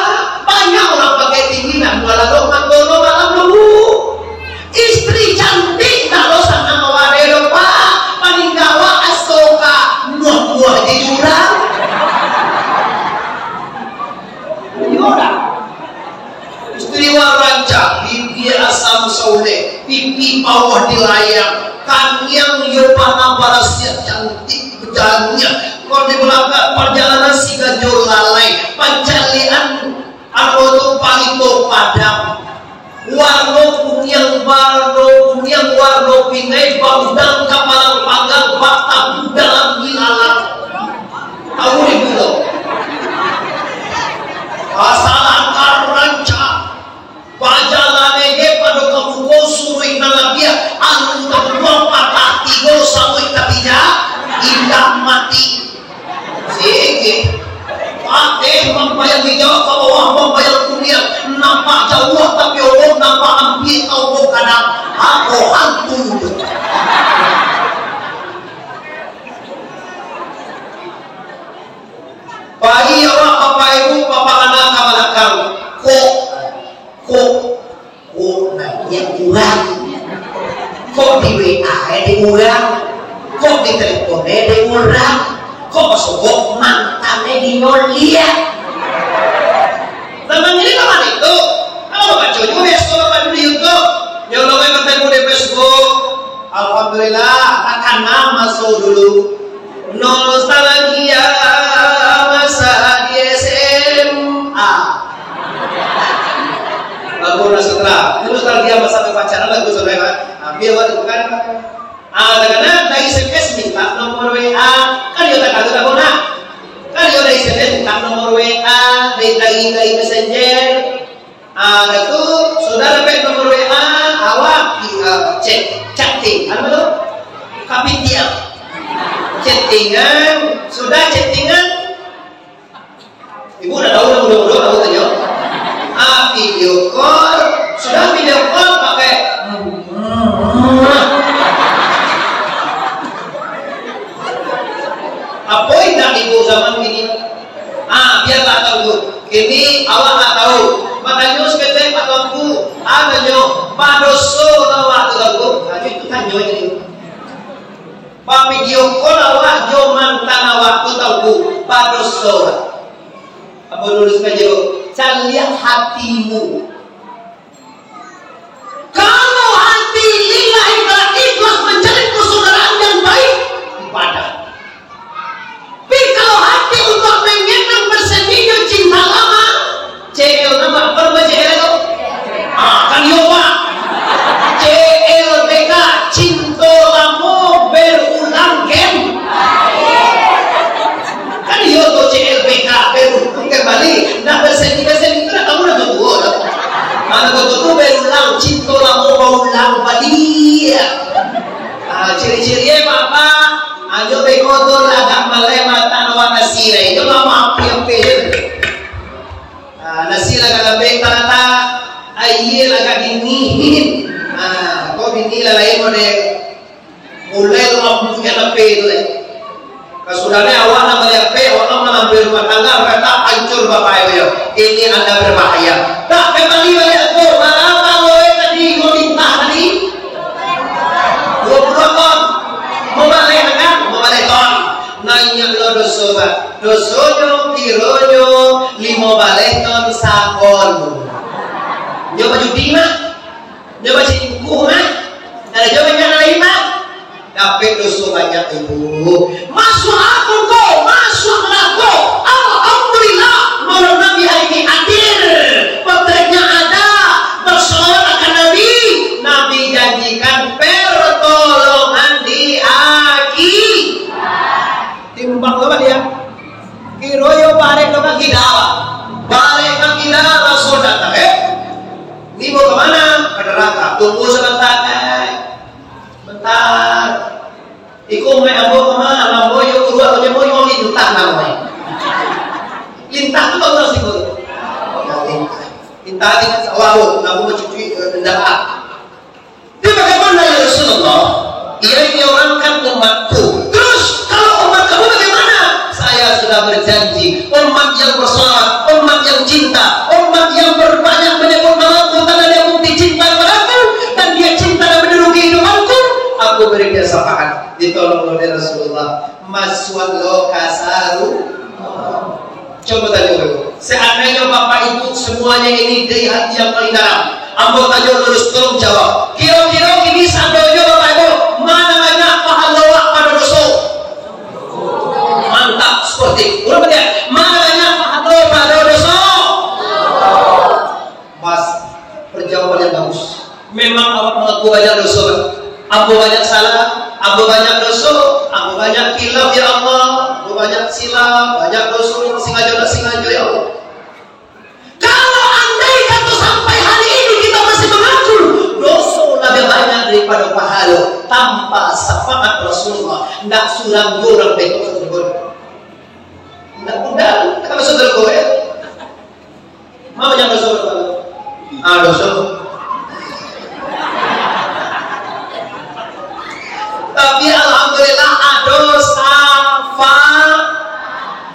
Banyak urang pangkek tinggi ndak bulan lalok mato lo malam lo, Bu. Istri cantik ndak lo sanang awak doh, Pak. Paling gawat asoka muah-muah di jurang. Iyo dah. Istri wak rancak, bibia asam saulek, pipi bawah di layang, kaniang iyo panah barasiah, cantik bajalannya. Kalau di balakang pajalanan si gajo lalai, pancalian ambo tu palito padam. Warno kuniang, warno kuniang, warno pingai, baudang kapalang panggang, batabu dalam ilalang. Tahu ibu tu? Asal akal rancak. Pajalan ege pado kabuko suruik nan labiah, anu kabuko patah tigo sabuik tapi ja, indak mati. Sige. Pateh mambayang hijau, ka bawah mambayang kuniang, nampak jauah tapi ombok, nampak ampia ka ombok gadang. Apo hantu tu? Pai awak bapak ibu, bapak anak ka balakang. Kok, kok, kok nanya urang? Kok di W A dek urang? Kok di telepon dek urang? Kok basobok mantan di nyolia? Zaman ini zaman itu, kalau babaco juga biaso bapak di YouTube, nyolong aja konten di Facebook. Alhamdulillah, takana maso dulu. Nostalgia masa di S M A. Lagu Nastra. Itu nostalgia masa pacaran lagu saudara. Ambil waktu kan. Ah, takana dari S M S minta nomor W A. Kan dia tak tahu tak nak. Kan dia dari S M S minta nomor W A, dari, dari, dari messenger. Ah, dah tu, sudah dapek nomor W A, awak, ah, cek, chatting, apa tu? Kapitiang. Chattingan, sudah chattingan. Ibu dah tahu dah, mudah-mudahan tahu tanya. Ah, video call, sudah video call pakai. Apa indak ibu zaman kini? Ah, biarlah tahu. Kini awak ndak tahu. Batanyo saketek Pak Tuanku. Ah, tanyo, badoso lah awak tu, Tuanku. Ah, itu tanyo ini. Bavideo call awak jo mantan awak tu, Tuanku. Badoso lah. Apa dulu sengaja, Bu? Caliak hatimu. Kalau hati lillahi ta'ala ikhlas menjalin persaudaraan yang baik, ibadah. Baliak. Ah, ciri-ciri, eh, Bapak, anyo beko tu lah agak malai mata awak nasi lai. Nyo lah mampir-mampir. Ah, nasi lah agak lambek, tak, tak. Aia lah agak dingin. Ah, kok bini lah lain model. Mulai lambuiknyo lapeh tu, eh. Kasudahnyo awak nan baliak lapeh, awak nan malambek rumah tangga, urang tak hancur bapak ibu yo. Ini anda berbahaya. Tak kembali baliak tu, bara lo, eh, tadi, kau minta tadi? Dua puluh ton. Mau baleh kan? Mau baleh ton. Nanya lo doso, Pak. Dosonyo kironyo limo baleh ton sakon. Nyo bajudi mah. Nyo baselingkuh mah. Ada jo banyak lain mah. Dapek doso banyak itu. Masuk aku ko, masuk nerako. Alhamdulillah, maulid Nabi hari ini hadir. Potretnya ada, bersolawat akan Nabi. Nabi janjikan pertolongan di akhirat. Timbang lo baliak. Kiro yo barek lo ka kida. Barek ka kida langsung datang, eh. Ni mau ke mana? Ke neraka. Tunggu sebentar, eh. Bentar. Iko mai ambo ka ma? Ambo yo urang, ambo yo lintah namo e. Lintah tu bagus sih, Bro. Lintah. Lintah di sawah, Bro. Ambo bacucui, eh, rendah. Tapi bagaimana, ya Rasulullah? Ia ini orang kan umatku. Terus, kalau umat kamu bagaimana? Saya sudah berjanji, umat yang bersolat, umat yang cinta, umat yang berbanyak menyebut namaku karena dia bukti cinta kepadaku dan dia cinta dan meniru kehidupanku, aku beri dia syafaat. Ditolong oleh Rasulullah. Masuak lo kasaru. Coba tanyo dulu. Seandainya Bapak Ibu semuanya ini dari hati yang paling dalam, ambo tanyo lurus, tolong jawab. Kiro-kiro kini sadonyo Bapak Ibu, ma nan banyak pahalo awak pado doso? Mantap, sportif. Urang banyak. Ma nan banyak pahalo pado doso? Mas, perjawaban yang bagus. Memang awak mengaku banyak doso, kan? Ambo banyak salah, ambo banyak doso, ambo banyak khilaf, ya Allah, ambo banyak silap, banyak doso, sengaja tak sengaja, ya Allah. Kalau andai kata sampai hari ini kita masih mengaku, doso lebih banyak daripada pahalo, tanpa syafaat Rasulullah, ndak surang dua urang bengkok satu pun. Ndak mudah, tak masuk surga, ya. Ma banyak doso, Pak? Ah, doso. Tapi alhamdulillah ado syafa-,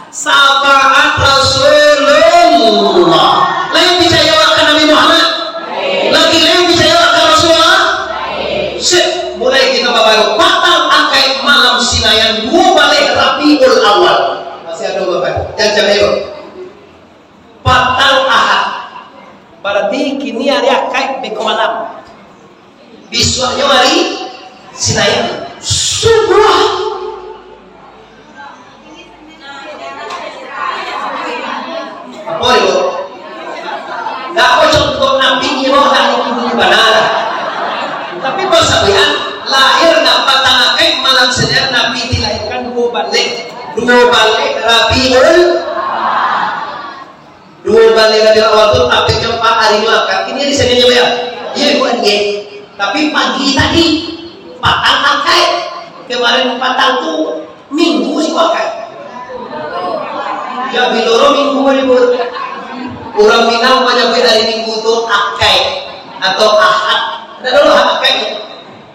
syafaat Rasulullah. Lain picayo ka Nabi Muhammad? Lagi lain picayo ka Rasulullah? Sip, mulai kita babaru. Patang Akaik malam Sinayan, duo baleh Rabiul Awal. Masih ado babaru. Jangan cari. Patang Ahad. Barati kini ari Akaik beko malam. Bisuaknyo ari Sinayan. Subuah. Apo itu? Ndak apo contoh Nabi ni, mau dah itu bana. Tapi bos sabian, lahir ndak patang Akaik malam Sinayan, Nabi dilahirkan duo baleh. Duo baleh Rabiul Duo baleh Rabiul Awal tu, tapi nyo pa-, ari nyo Akaik. Ini di sini nyo, ya. Iya, bukan dia. Tapi pagi tadi, patang Akaik. Kemarin patang tu, Minggu sih Akaik. Ya, biloro Minggu ni, Bu. Urang Minang manyabuik ari Minggu tu Akaik atau Ahad. Ndak ado lah Akaik.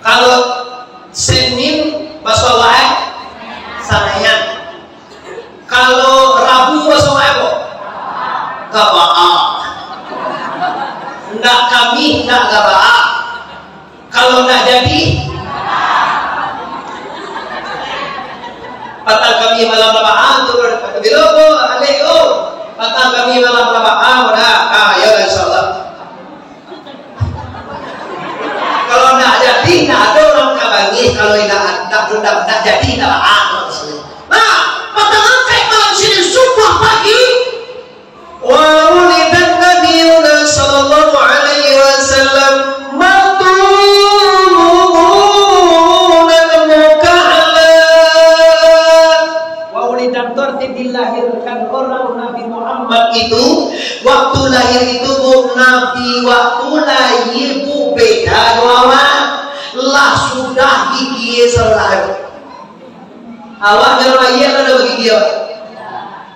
Kalau Senin, baso awak, eh? Sanayan. Kalau Rabu, baso awak apo? Gabaak. Ndak Kamih, ndak Gabaak. Kalau ndak jadi, patang Kamih malam Gabaak tu, bilo ko, alek ko. Patang Kamih malam Gabaak, dah. Ah, ya, insyaallah. Kalau ndak jadi, ndak ado urang ka bangih. Kalau indak, ndak, ndak, ndak jadi, ndak baa maksudnyo. Nah, patang Akaik malam Sinin subuah pagi, wa wulidan Nabiyuna sallallahu alaihi wasallam matmunan mukahhala. Wa wulidan tu arti dilahirkan orang Nabi Muhammad itu. Waktu lahir itu, Bu, Nabi waktu lahir, Bu, beda jo awak. Dah gigi salah. Awak nyolong aia kan ado bagigi awak.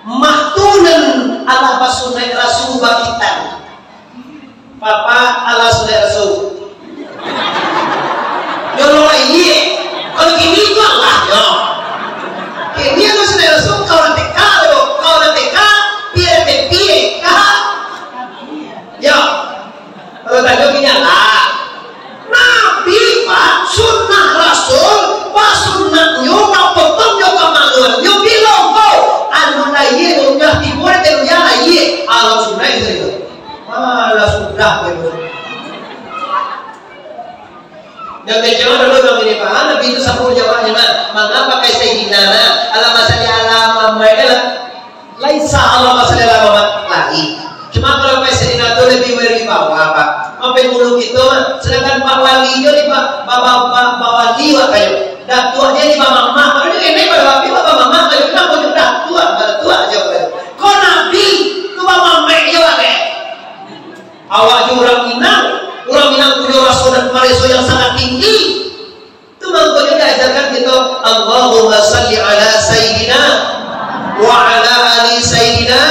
Mah tu nan alah basunaik Rasul bakitan. Papa alah sunaik Rasul. Nyolong aia. Kalau kini tu alah nyo. Kini alah sunaik Rasul, kau nak teka tu. Kau nak teka, pia teka. Yo. Kalau tanyo kini alah. Nabi, Pak, sunnah Rasul, basunaiknyo, bapotong jo kamaluannyo, bilo ko anu lahia, umrah tibo, teh umrah lahia, alam sunnah itu. Alah sudah itu. Yang kecil dulu dong ini, Pak, Nabi itu sapu jawabnya, Mak. Manga pakai Sayyidina, nah. Alam masali alam, Muhammad, lah. Laisa Allah masalah lama lai. Cuma kalau Pak Sayyidina tu lebih berwibawa, Pak. Sampai dulu gitu, Mak. Sedangkan Pak Wali jo ni, Pak, ba-, ba-, ba-, bawali, Pak, kayo. Datuak dia ni bamamak, kalau dia kenek bawali, Pak, bamamak, kayo. Kenapa dia datuak, datuak aja, Pak, kayo. Kok Nabi tu bamamak dia, Pak, kayo. Awak jo urang Minang, urang Minang punyo raso dan pareso yang sangat tinggi. Tu mangkonyo diajarkan kito, "Allahumma salli ala Sayyidina wa ala ali Sayyidina."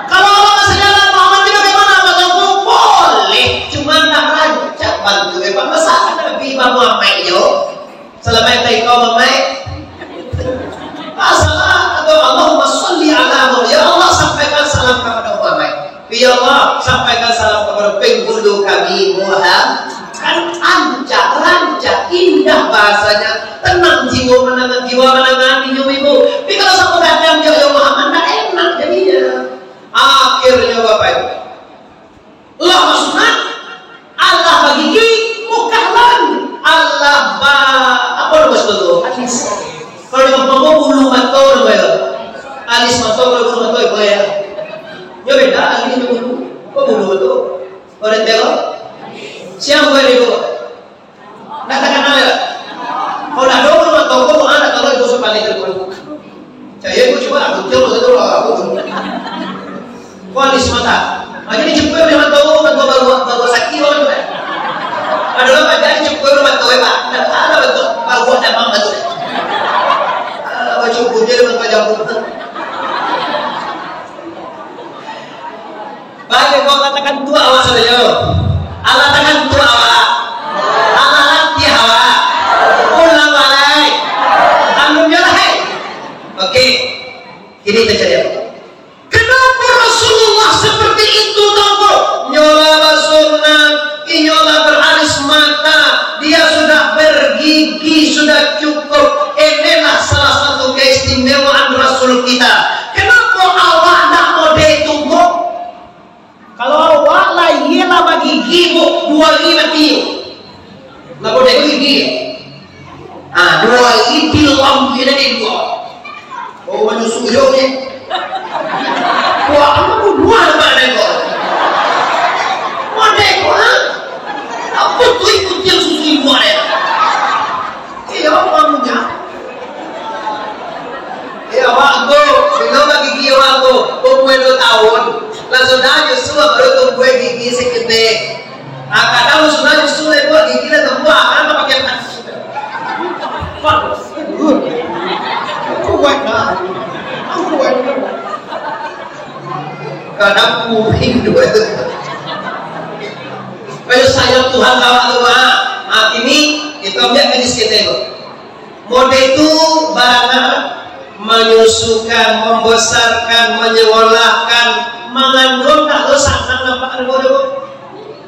Kalau Allah masih dalam Muhammad ni bagaimana, Abah Tuanku? Boleh, cuma ndak rancak bantu. Eh, Pak, masa Nabi Imam Muhammad jo? Salamaik ka ikau, Muhammad. Masalah atau Allahumma salli ala Muhammad. Ya Allah, sampaikan salam kepada Muhammad. Ya Allah, sampaikan salam kepada penghulu kami, Muhammad. Kan ancak, rancak, indah bahasanya, tenang jiwa menangan, jiwa menangan, ibu-ibu. Tapi kalau sama gadang, ya Muhammad, ndak enak jadinya. Akhirnya, Bapak Ibu, lah basunat, alah bagigi, mukah lan, alah ba-, apo namo situ tu? Alis. Kalau di kampung ko bulu mato namo yo. Alis mato, kalau bulu mato, yo, boleh yo. Yo beda, alis jo bulu. Ko bulu mato. Kalau di telo? Siang boleh di bawah. Ndak takana yo. Kalau ado urang tau ko, ah, ndak tau lah, doso paling ka depan. Caya ko cuma aku tengok satu lah, aku. Ko alis mata. Makanya dijemput urang tau, urang tau baru, baru sakit urang tu, eh. Ado lah, makanya dijemput urang tau, eh, Pak. Ndak ada bantuak baru damam tu, eh. Ah, baju putih dengan baju putih. Baik, kau katakan tu awak sajo. Alah takan tu awak. Alah latiah awak. Ulang balik. Alun jo lah, hei. Oke. Kini kita cari apa? Kenapa Rasulullah seperti itu, Tuanku? Nyolah basunat, inyolah beralis mata, dia sudah bergigi, sudah cukup. Inilah salah satu keistimewaan Rasul kita. Kenapa awak ndak model itu, Bu? Kalau awak lahia lah bagigi, Bu, duo ari mati. Lah model gigi. Ah, duo ari tilam kini ni duo. Oh, manyusu yo ni. Wah, kamu bunuh anak mak dai ko. Mak dai ko, ha? Apa tu ikuti yang susu ibu dai? Eh, apa punya? Eh, awak tu, bila bagigi awak tu, umur dua tahun, langsung dah nyusu baru tumbuh gigi seketek. Ah, kadang sudah justru lebar gigi lah tembuah, kan, tak pakai tas. Kuat lah. Kuat. Kadang kuring dua tu. Kayo sayang Tuhan awak tu, ha. Ah, ini kita ambil gadis kita itu. Mode tu barangkali menyusukan, membesarkan, menyekolahkan, mengandung, tak tahu sanang nampak ada bodoh.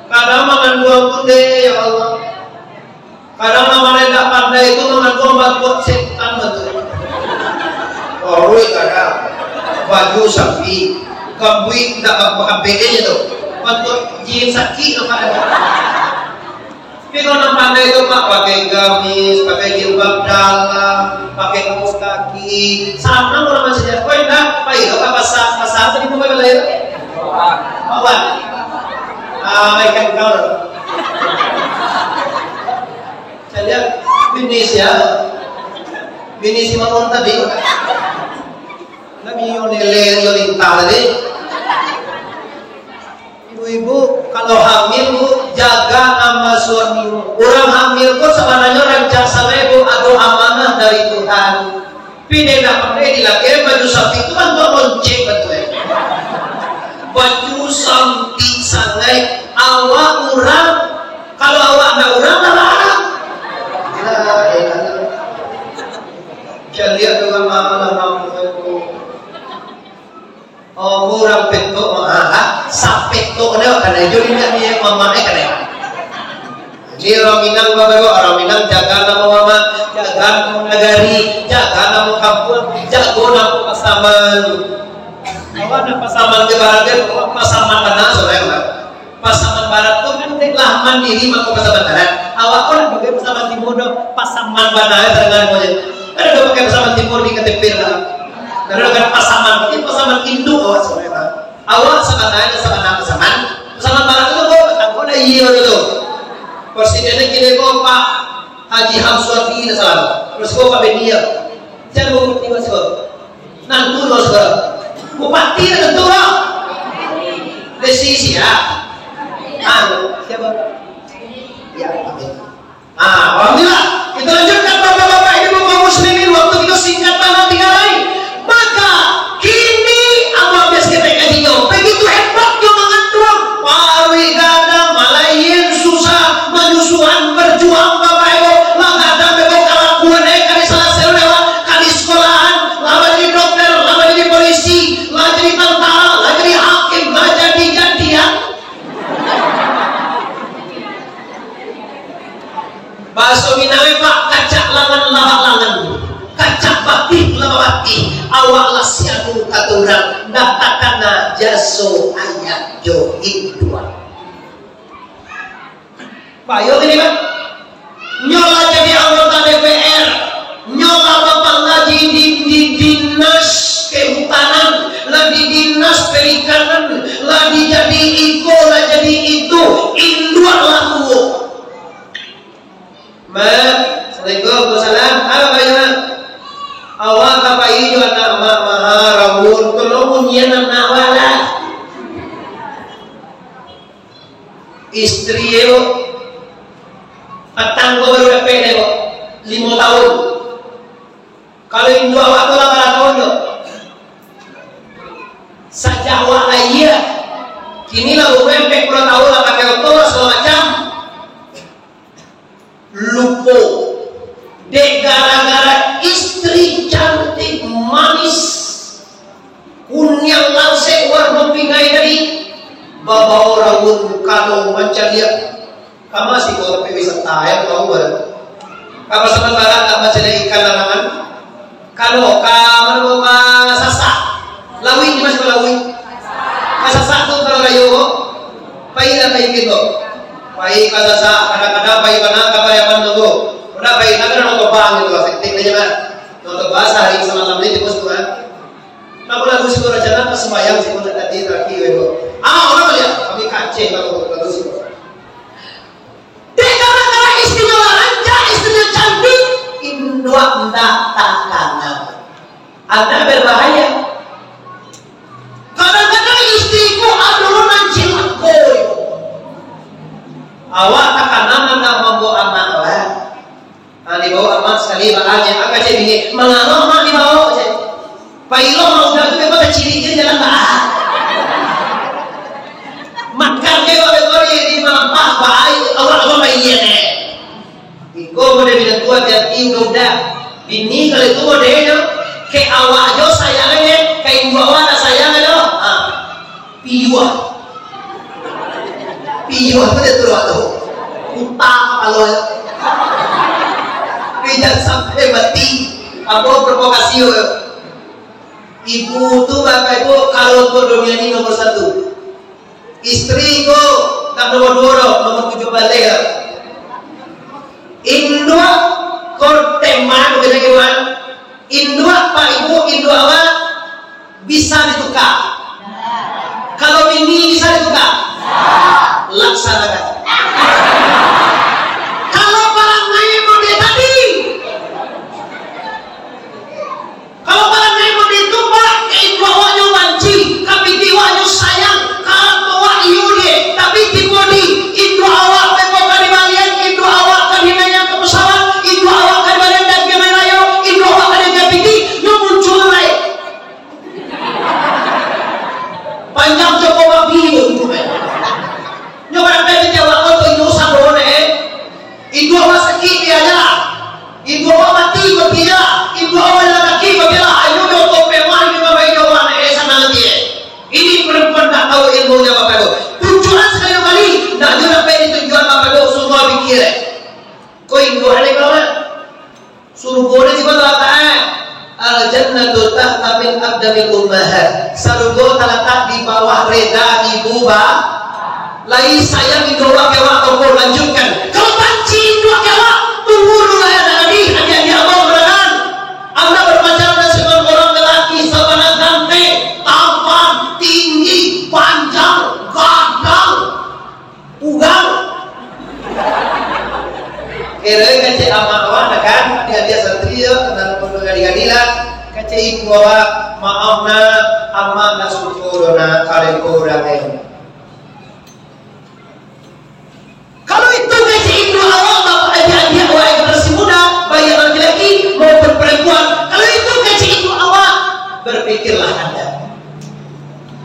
Kadang mangandung tu deh, ya Allah. Kadang nan indak pandai tu mangandung bantuak setan bantuak. Orui kadang baju sapi, kambuik indak bakabek tu. Bantuak jin sakik nampak ada. Tapi kalau nan pandai tu, Pak, pakai gamis, pakai jilbab dalam, pakai kaos kaki, sanang urang masih. Kau indak, pai ka pasar, pasar tadi tu pai balai tu. Bawa. Ah, ikan kau. Saya lihat bini sia. Bini si Mamun tadi. Nabi yo lele, yo lintah tadi. Ibu-ibu, kalau hamil, Bu, jaga nama suamimu. Urang hamil pun sabananyo urang Tapi dek lah pandai di laki, baju sapi tu kan buat lonceng betul, eh. Baju sapi sangai, awak urang, kalau awak ndak urang, lah barang. Lah, eh, lah. Jan liek tu urang lama-lama tu. Oh, urang petok, ah, sapetok dah, kadai jo indak ni, mamak ni kadai. Jadi urang Minang, Bapak Ibu, urang Minang jaga namo mamak, jaga namo nagari, jaga namo kampuang, jago namo Pasaman. Awak ndak Pasaman di barat, awak Pasaman bana, saudara. Pasaman Barat tu kan dek lah mandiri mako Pasaman Barat. Awak ko lah pakai Pasaman Timur doh, Pasaman bana ya tangan mo je. Kan ado pakai Pasaman Timur di K T P lah. Kan ado kan Pasaman, tapi Pasaman induk awak saudara. Awak sabananyo sabana Pasaman. Pasaman Barat tu ko, tangko lah iyo tu. Presidennya kini ko Pak Haji Hamsuati, tidak salah. Terus ko Pak Benia. Jangan mau tiba siko. Nantu lo segala. Bupati lah tentu lah. Desi siap. Anu, siapa? Ya, amin. Ah, alhamdulillah. Kita lanjutkan, Bapak-bapak, Ibu kaum muslimin, waktu kita singkat banget tinggal lain. Maka kini ambo habis ketek kajinyo. Begitu hebatnyo mangantuang. Paruik gadang, malayin susah, manyusuan, berjuang, Bapak Ibu. Lah gadang, Bapak, kalakuan, eh, kali salah sewa, kali sekolahan, lah jadi dokter, lah jadi polisi, lah jadi tentara, lah jadi hakim, lah jadi jadian. Bahaso Minang, Pak, kacak langan labak langan, kacak batih labak batih, awak lah sianu kato urang, ndak takana jaso ayah jo induak. Payo kini, Pak. Nyo lah jadi anggota D P R, nyo lah bapangaji di, di dinas kehutanan, lah di dinas perikanan, lah di jadi iko, lah jadi itu, induak lah tuo. Mak, assalamualaikum, waalaikumsalam. Apa, Mak? Awak ka pai jo anak Mak, maha rabun, tolong bunyian anak awak lah. Istri e, patang ko baru dapek dek ko, limo tahun. Kalau induak awak tu lah bara tahun tu? Sajak awak lahia, kini lah umua ampek puluah tahun lah, pakai oto lah, sagalo macam. Lupo. Dek gara-gara istri cantik, manis, kuniang langsek, warna pingai tadi, babao raun kalo mancaliak. Kama siko tapi wisata, ya, tahu baru. Kama sementara tak mancaliak ikan larangan. Kalau ka mano, ka Sasak. Lauik di ma siko lauik? Ka Sasak tu kalau rayo ko. Pai lah pai kito. Pai ka Sasak, kadang-kadang pai bana ka Pariaman tu. Udah pai, tapi nak nonton bang gitu, asik tik aja lah. Nonton bang sahari samalam ni tikus tu kan. Napa lagu siko rancana pas sumbayang siko nak tadi terakhir weh ko. Ah, orang lihat kami kacau kalau lagu siko. Dek gara-gara istrinyo lah rancak, istrinyo cantik, induak ndak takana. Anak berbahaya. Kadang-kadang istri ko ado nan cilako. Awak takana anak mambaok anak lah. Ha, dibaok amak sakali, baa, cek, mangano amak dibaok, cek. Pailah amak udah tu, memang tacilih je jalan, baa. Makan je, baa, baa, di, di malampah, baa, awak, awak, baa, iya, eh. Iko mode bini tu, hati-hati, udah-udah. Bini kalau itu modelnyo, ke awak jo sayang, eh, ke induak awak ndak sayang, eh, doh. Ha. Piuah. Piuah tu dia tu, waktu utang kapalo. Tapi jangan sampai mati. Apa provokasi tu? Ibu tu, bapak ibu, kalau untuk dunia ni nomor satu. Isteri ko tak nomor dua doh, nomor tujuh balik lah. Induak ko teman, bukan lagi, Wan. Induak, Pak Ibu, induak awak bisa ditukar. Kalau bini bisa ditukar, laksanakan. Kalau parangai model tadi, kalau parangai model itu, Pak, ka induak awak nyo banci, ka bini awak nyo sayang, ka anak awak iyo dia, tapi tibo di induak awak, beko ka dibalian, induak awak ka dinaikan ka pesawat, induak awak ka dibalian daging ayam rayo, induak awak ka diagiah pitih, Bawa jalan kaki, babialah ayo doh, topeng mah, ini mah baik jauh, anak, eh, sana lagi, eh. Ini perempuan tak tahu ilmunya, Bapak Ibu. Tunjukan sekali dua kali, nak jual apa yang ditunjukan, Bapak Ibu, semua pikir, eh. Kau induak ni kalau nak. Surugo ni di bawah letak, eh. Al-jannatu tahta min aqdamil ummahat. Sarugo talatak di bawah reda ibu ba-, Lai sayang induak awak ka awak, toko lanjutkan. Kalau banci induak ka awak, tunggu dulu lah, nak jadi adik-adik abang barakan. Anda berpacaran dengan seorang orang lelaki sabana ganteng, tampan, tinggi, panjang, gadang, ugang. Kira kacik amak awak nak kan, adik-adik santri yo, tenang pun gadi-gadi lah. Kacik ibu awak, maaf nak, amak nak suko doh nak, kalau iko urang eh. Kalau itu kecek induak awak, bapak adik-adik awak yang generasi muda, baik yang laki-laki maupun perempuan, kalau itu kecek induak awak, berpikirlah anda.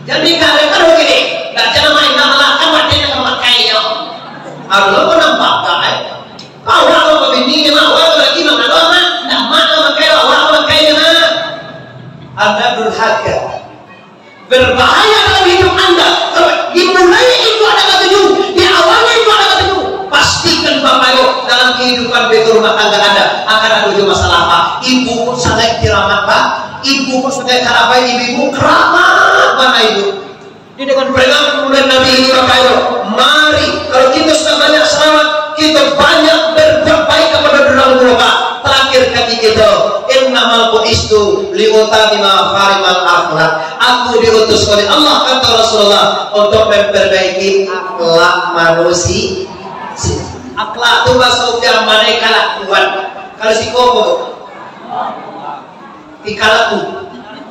Jadi kadang-kadang begini, ndak jangan main, ndak malah kan batin yang memakai yo. Allah pun nampak kan? Awak lo bini, awak lo laki, mana lo amat? Ndak mak lo makai, awak lo makai, nak. Anda durhaka. Berbahaya dalam hidup anda. Kalau dimulai itu ada katuju, di awalnya itu ada katuju, pastikan Bapak Ibu dalam kehidupan betul rumah tangga anda akan ada jo masalah apa. Ibu pun sangat kiramat, Pak. Ibu pun sangat karabat, ibu-ibu keramat mana ibu. Ini dengan peringatan kemuliaan Nabi ini, Bapak Ibu. Mari, kalau kita sudah banyak salawat, kita banyak berbuat baik kepada orang tua, Pak. Terakhir kali kita, "Innamal bu'istu liutammima makarimal akhlak." Aku diutus oleh Allah, kata Rasulullah, untuk memperbaiki akhlak manusia. Akhlak tu bahasa Upiah mah kalakuan. Kalau siko apa? Tingkah laku.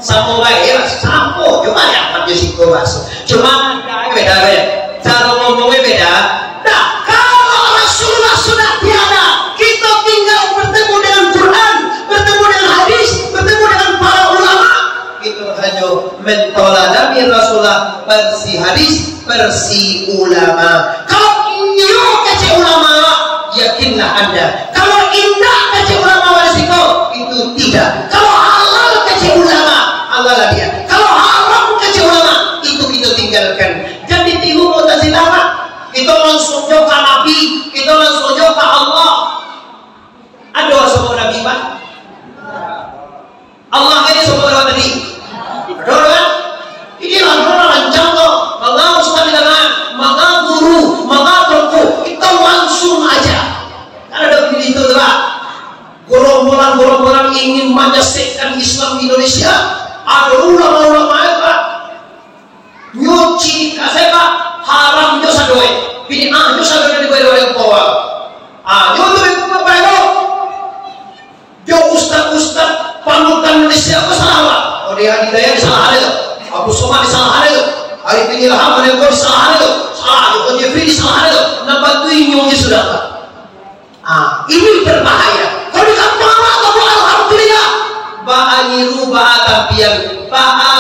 Samo bae lah, samo jo banyak jo siko bahaso. Cuma beda be. Caro ngomongnya beda. Nah, kalau Rasulullah sudah tiada, kita tinggal bertemu dengan Quran, bertemu dengan hadis, bertemu dengan para ulama. Kita hanya mentoladani Rasulullah, versi hadis, versi ulama. Kalau inyo kecek ulama, yakinlah anda. Kalau indak kecek ulama, wali siko, itu tidak. Kalau halal kecek ulama, halal dia. Kalau haram kecek ulama, itu kita tinggalkan. Jadi tiru Mu'tazilah, Pak. Kita langsung jo ka Nabi, kita langsung jo ka Allah. Ado sebut Nabi, Pak? Allah kan disebut lewat tadi. Betul kan? Inilah orang rancang tu. Manga ustaz di tengah, manga guru, manga tuanku. Kita langsung aja. Kan ada begini itu tu lah. Gerombolan-gerombolan ingin menyesekkan Islam di Indonesia. Ada ulama-ulama hebat. Nyuci kasek, Pak, haram jo sadoe. Bid'ah jo sadoe dibayar oleh Paul. Ah, nyo tu itu Bapak Ibu. Jo ustaz-ustaz panutan Malaysia ko salah, Pak. Oh, dia Hidayat salah ada tu. Abu Somad salah ada tu. Arifin Ilham ada ko salah ada tu. Salah tu. Ko Jeffrey salah ada tu. Nampak tu inyo je sudah, Pak. Ah, ini berbahaya. Kalau di kampung awak tu, alhamdulillah. Baa nyiru, baa tampian, baa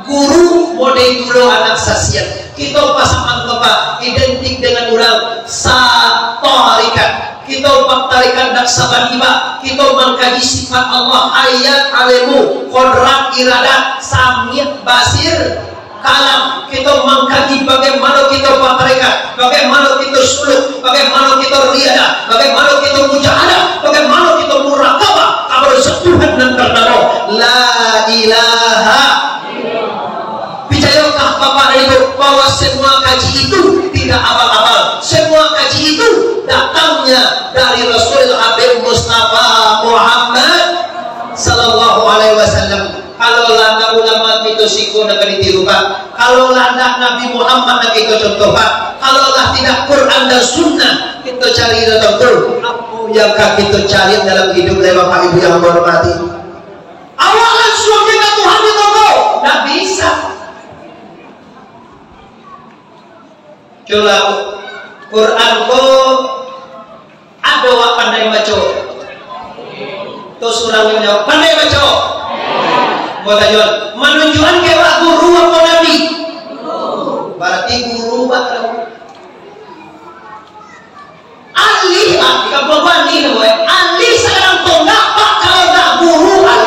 guru model dulu anak sasian. Kita pasangan tempat identik dengan orang satarikat. Kita empat tarikat dak saban iba. Kita mengkaji sifat Allah, ayat, ilmu, kodrat, iradat, samik, basir. Kalam, kita mangkaji bagaimana kita batarekat, bagaimana kita suluk, bagaimana kita riadah, bagaimana kita mujahadah, bagaimana kita murakabah kapada Zat Tuhan nan bernamo La Ilaha. Picayokah Bapak dan Ibu bahwa semua kaji itu tidak abal-abal? Semua kaji itu datangnya dari Rasul Habib Mustafa Muhammad sallallahu alaihi wasallam. Kalau lah ndak ulama kito siko nan ka ditiru, Pak. Kalau lah ndak Nabi Muhammad nan kito contoh, Pak. Kalau lah tidak Quran dan Sunnah kito cari, Tuangku, apo yang ka kito cari dalam hidup, lai Bapak Ibu yang hormati? Awak langsung ka Tuhan, Tuangku, ndak bisa. Coba, Quran ko ado wak pandai baco? Tu surang yang jawab, pandai baco. Mau tanya, manunjukan ke wak guru apo nabi? Berarti guru wak tahu. Alih, ah, di kampung gua alih nama, eh. Alih sekarang tonggak, Pak, kalau ndak guru, alih.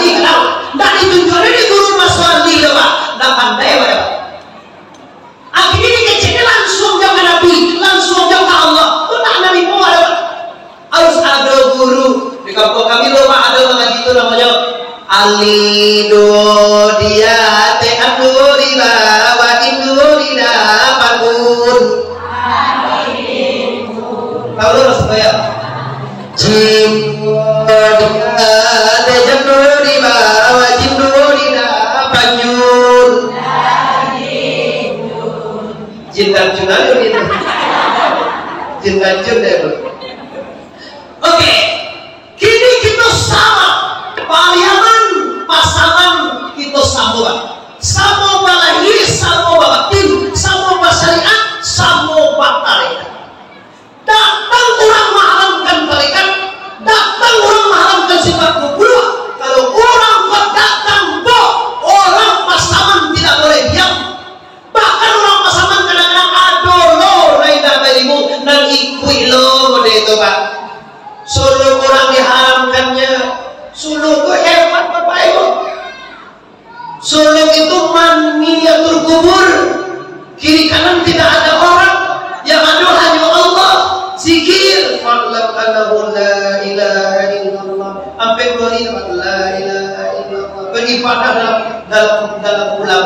Lido dia te anduri bawa induri dapatun. Tahu lah supaya. Cinta dia te janduri bawa jinduri dapatun. Cinta cunari gitu. Cinta cunari. Oke, kini kito samo, Pariaman, pasaman kito samo, Pak. Samo balahia, samo babatin, samo basyariat, samo batarekat. Datang urang maharamkan tarekat, datang urang maharamkan sifat rububiyah. Kalau urang ko datang ko, urang pasaman tidak boleh diam. Bahkan urang pasaman kadang-kadang ado lo nan indak bailmu, nan ikuik lo model itu, Pak. Suluk urang diharamkannyo, suluk tu hebat, Bapak Ibu. Suluk itu maniyatul kubur, kiri kanan tidak ada orang, yang ada hanya Allah. Zikir, fa'lam annahu la ilaha illallah. Ampek dua hari dapat la ilaha illallah. Beribadah dalam, dalam, dalam bulan.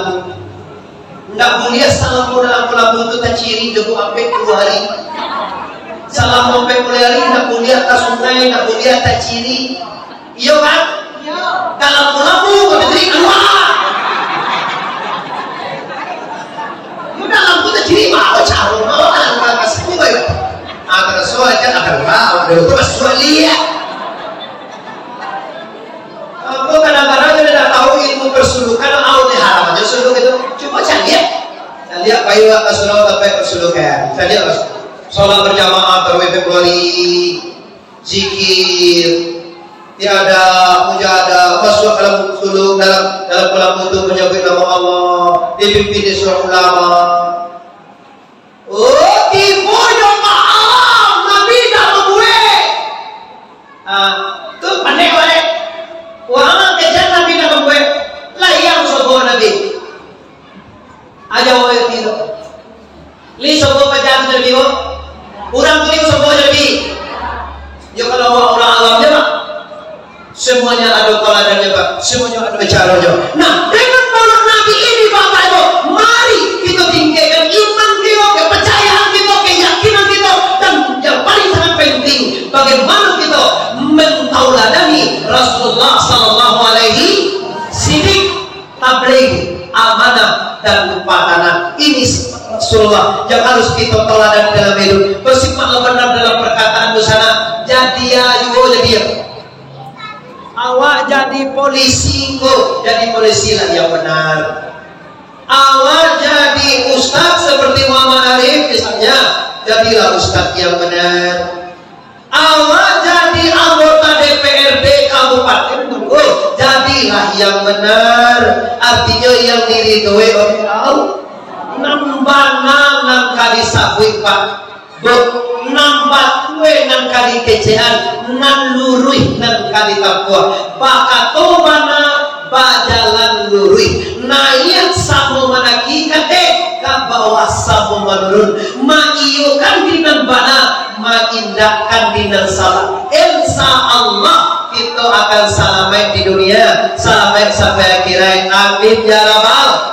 Ndak buliah salamo dalam bulan tu taciri dek ampek dua hari. Salamo ampek dua hari ndak buliah ka sungai, ndak buliah taciri. Iyo kan? Dalam bulan tu, kau taciri kalua. Yo dalam tu taciri, mau caro, mau alangkah ka sungai. Antara suai aja, antara bawah, dulu tu masih suai liak. Ambo kadang-kadang indak tahu ilmu persulukan, au diharam aja suluk itu. Cubo caliak. Caliak, pai awak ka surau tampek persulukan. Caliak, Mas. Salat berjamaah tarawih Februari, zikir, tiada, mujahadah, masuk dalam suluk, dalam, dalam kolam wudhu menyebut nama Allah, dipimpin dek surah ulama. Oh, tibo nyo maaf, Nabi dak mambuek. Ah, tu pandai baliak. Urang kejan Nabi dak mambuek. Layang sobo Nabi. Aja urang itu. Li sobo paja tu Nabi, wo. Urang tu li sobo Nabi. Yo, kalau awak urang awam je, Pak. Semuanya ado toladannya, Pak. Semuanya ado caronyo. Nah, dengan maulud Nabi ini, Bapak Ibu, mari kita tingkatkan iman kita, kepercayaan kita, keyakinan kita, dan yang paling sangat penting, bagaimana kita mentauladani Rasulullah sallallahu alaihi, sidik, tabligh, amanah, dan patanah. Ini sifat Rasulullah yang harus kita teladan dalam hidup. Bersifat benar dalam perkataan busana. Jadi ya, yo jadi ya. Awak jadi polisi ko, jadi polisilah yang benar. Awak jadi ustaz seperti Muhammad Arif misalnya, jadilah ustaz yang benar. Awak jadi anggota D P R D kabupaten, oh, jadilah yang benar. Artinyo yang diridoi oleh Allah. Nan bana nan ka disabuik, Pak. Bo, nan batue nan ka dikecekan, nan luruih nan ka ditampuah. Bakato bana, bajalan luruih. Naiak samo mandaki, ka ateh, ka bawah samo manurun. Maiyokan di nan bana, maindakkan di nan salah. Insya Allah, kito akan salamaik di dunia, salamaik sampai akhirat. Amin ya rabbal.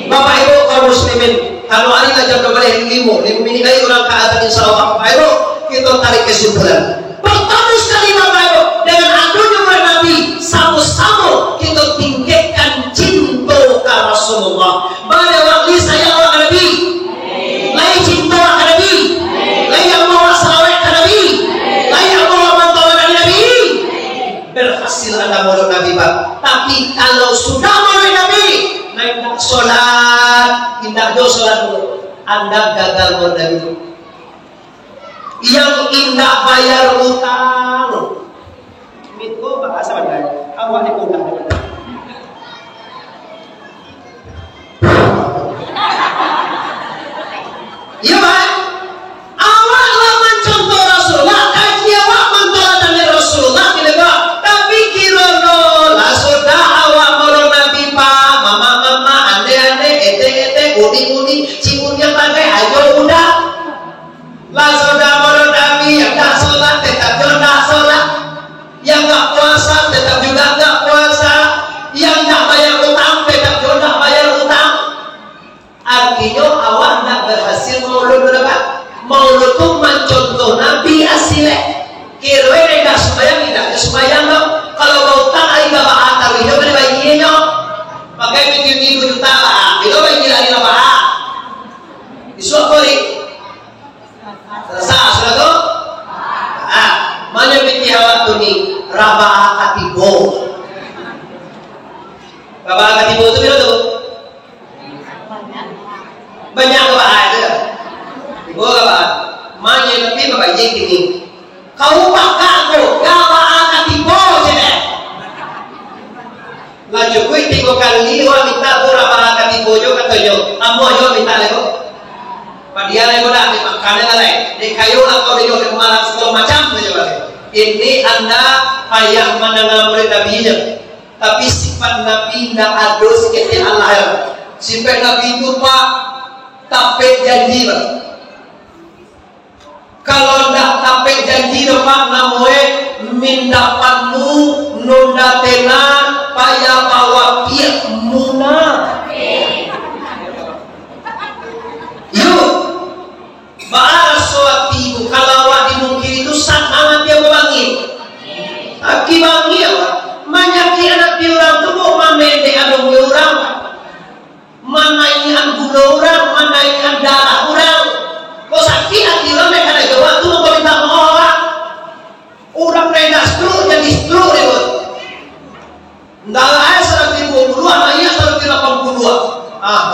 Bapak Ibu kaum muslimin, kalau ari lah jam dua baleh limo, limo minik lai urang ka azan, insya Allah. Bapak Ibu, kita tarik kesimpulan. Pertama sekali, Bapak Ibu, dengan adanya bulan Nabi, sama-sama kita tingkatkan cinta ka Rasulullah. Bada waktu sayang awak ka Nabi, lai cinta awak ka Nabi, lai amuah awak salawat ka Nabi, lai amuah awak mantau Nabi. Berhasil anda maulud Nabi, Pak. Tapi kalau sudah maulud Nabi, nah, indak solat, indak jo solat dulu, anda gagal maulud Nabi. Yang indak bayar utang, itu bahasa Padang, awak diundang. Iyo, Pak. Awak lah mancontoh Rasulullah, kaji awak mantaladani Rasulullah, gilo, Pak. Tapi kiro no, lah sudah awak maulud Nabi, Pak, mamak-mamak, andeh-andeh, etek-etek, udik-udik, cik Unyang bagai, ayo udah. Lah sudah maulud Nabi, yang dak solat, tetap jo dak solat. Yang nggak puasa, tetap juga nggak puasa. Baa ka tibo. Baa ka tibo tu piro tu? Banyak ka baa tu. Tibo ka baa. Manye tapi babayie kini. Kau pakak ko, baa ka tibo je deh. Lah cukuik tigo kali, wak minta tu, baa ka tibo jo, katonyo. Ambo jo minta lego. Padia lai bola, di makan lai. Di kayu lah kau di, di malam segala macam saja balik. Ini anda payah mananam murid Nabi je. Tapi sifat Nabi indak ado saketek alah. Sifat Nabi tu, Pak, tapek janji, Pak. Kalau ndak tapek janji tu, Pak, namoe minda panu, nunda tena, payah bawa piak muna. Yo, baa raso ati tu, kalau awak dimungkiri tu, sanang ati apo bangih? Aki bangih awak. Manyakik ati urang tu, bukan mamendek alun urang, Pak. Manaikan gulo urang, manaikan darah urang. Kok sakik ati urang, dek kada jawab tu, mangko minta maaf urang. Urang nan indak stroke jadi stroke dek urang. Darah saratus limo puluah, naiak saratus lapan puluah. Ah.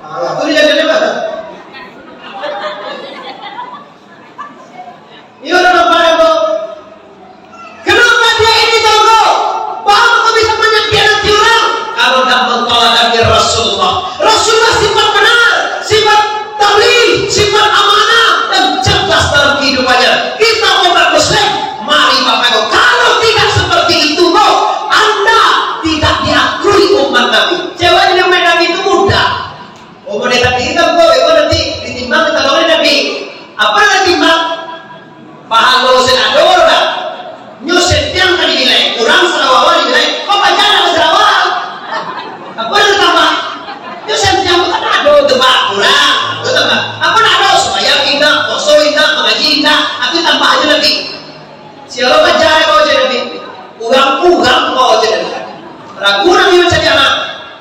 Ah, tu dia jadi apa? Iyo, dalam barang tu. Kenapa dia ini jago? Baa kok bisa manyakik ati urang? Kalau ndak mantoladan dari Rasulullah. Rasulullah sifat benar, sifat tabligh, sifat amanah, dan cerdas dalam kehidupannya. Kita umat Muslim, mari Bapak Ibu. Kalau tidak seperti itu, bro, anda tidak diakui umat Nabi. Cewek yang umat Nabi itu mudah. Umur dia tadi hitam ko, iko nanti ditimbang, ditaruh di Nabi. Apa nan ditimbang? Pahalo se ado dah. Nyo setiang ka dinilai, kurang sarawa dinilai, kok panjang nak sarawa? Apa nan tambah? Nyo setiang tu kan ado, tambah kurang, tu tambah. Apa nak ado? Sumbayang indak, puaso indak, mangaji indak, tapi tambah aja Nabi. Siapa paja kau je Nabi? Urang-urang kau je Nabi. Ragu Nabi mancari anak.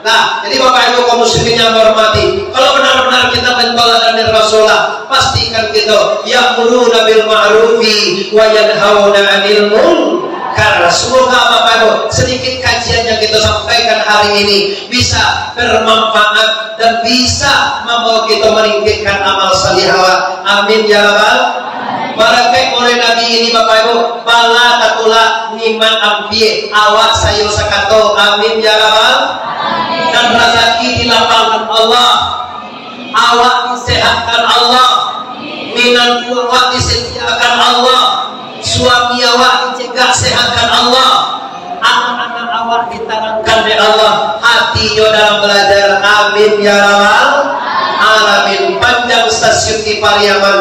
Nah, jadi Bapak Ibu kaum muslimin yang hormati, kalau benar-benar kita mantoladan dari Rasulullah, pastikan kita ya'muruna bil ma'rufi wa yanhauna 'anil munkar. Semoga Bapak Ibu sedikit kajian yang kita sampaikan hari ini bisa bermanfaat dan bisa mambawa kita maningkatkan amal salih awak. Amin ya rabbal. Barakaik mulai Nabi ini, Bapak Ibu, bala tatulak, nikmat ampia awak sayo sakato. Amin ya rabbal. Dan razaki dilapangkan Allah. Awak disehatkan Allah. Minantu awak disetiakan Allah. Suami awak dicegah sehatkan Allah. Anak-anak awak ditanangkan dek Allah, hatinyo dalam balajar. Amin ya rabbal alamin. Panjang stasiun di Pariaman,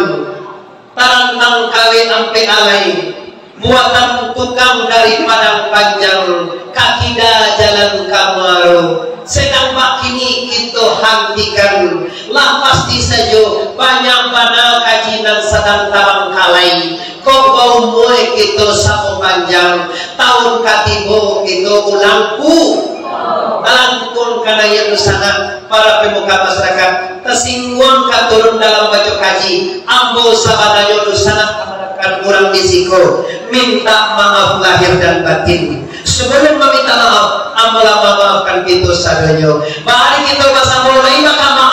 tarantang kawek ampek alai, buatan tukang dari Padang Panjang, ka kida jalan ka Muaro. Sedang bakini kito hantikan, lah pasti sajo banyak bana kaji nan sadang tabangkalai. Kok baumua kito samo panjang, taun ka tibo kito ulang pu-, balangkun ka naiak dunsanak, para pemuka masyarakat, tasingguang ka turun dalam baco kaji, ambo sabananyo dunsanak kamanakan urang di siko, minta maaf lahir dan batin. Sebelum maminta maaf, ambo lah mamaafkan kito sadonyo. Bari kito basamo lai bakama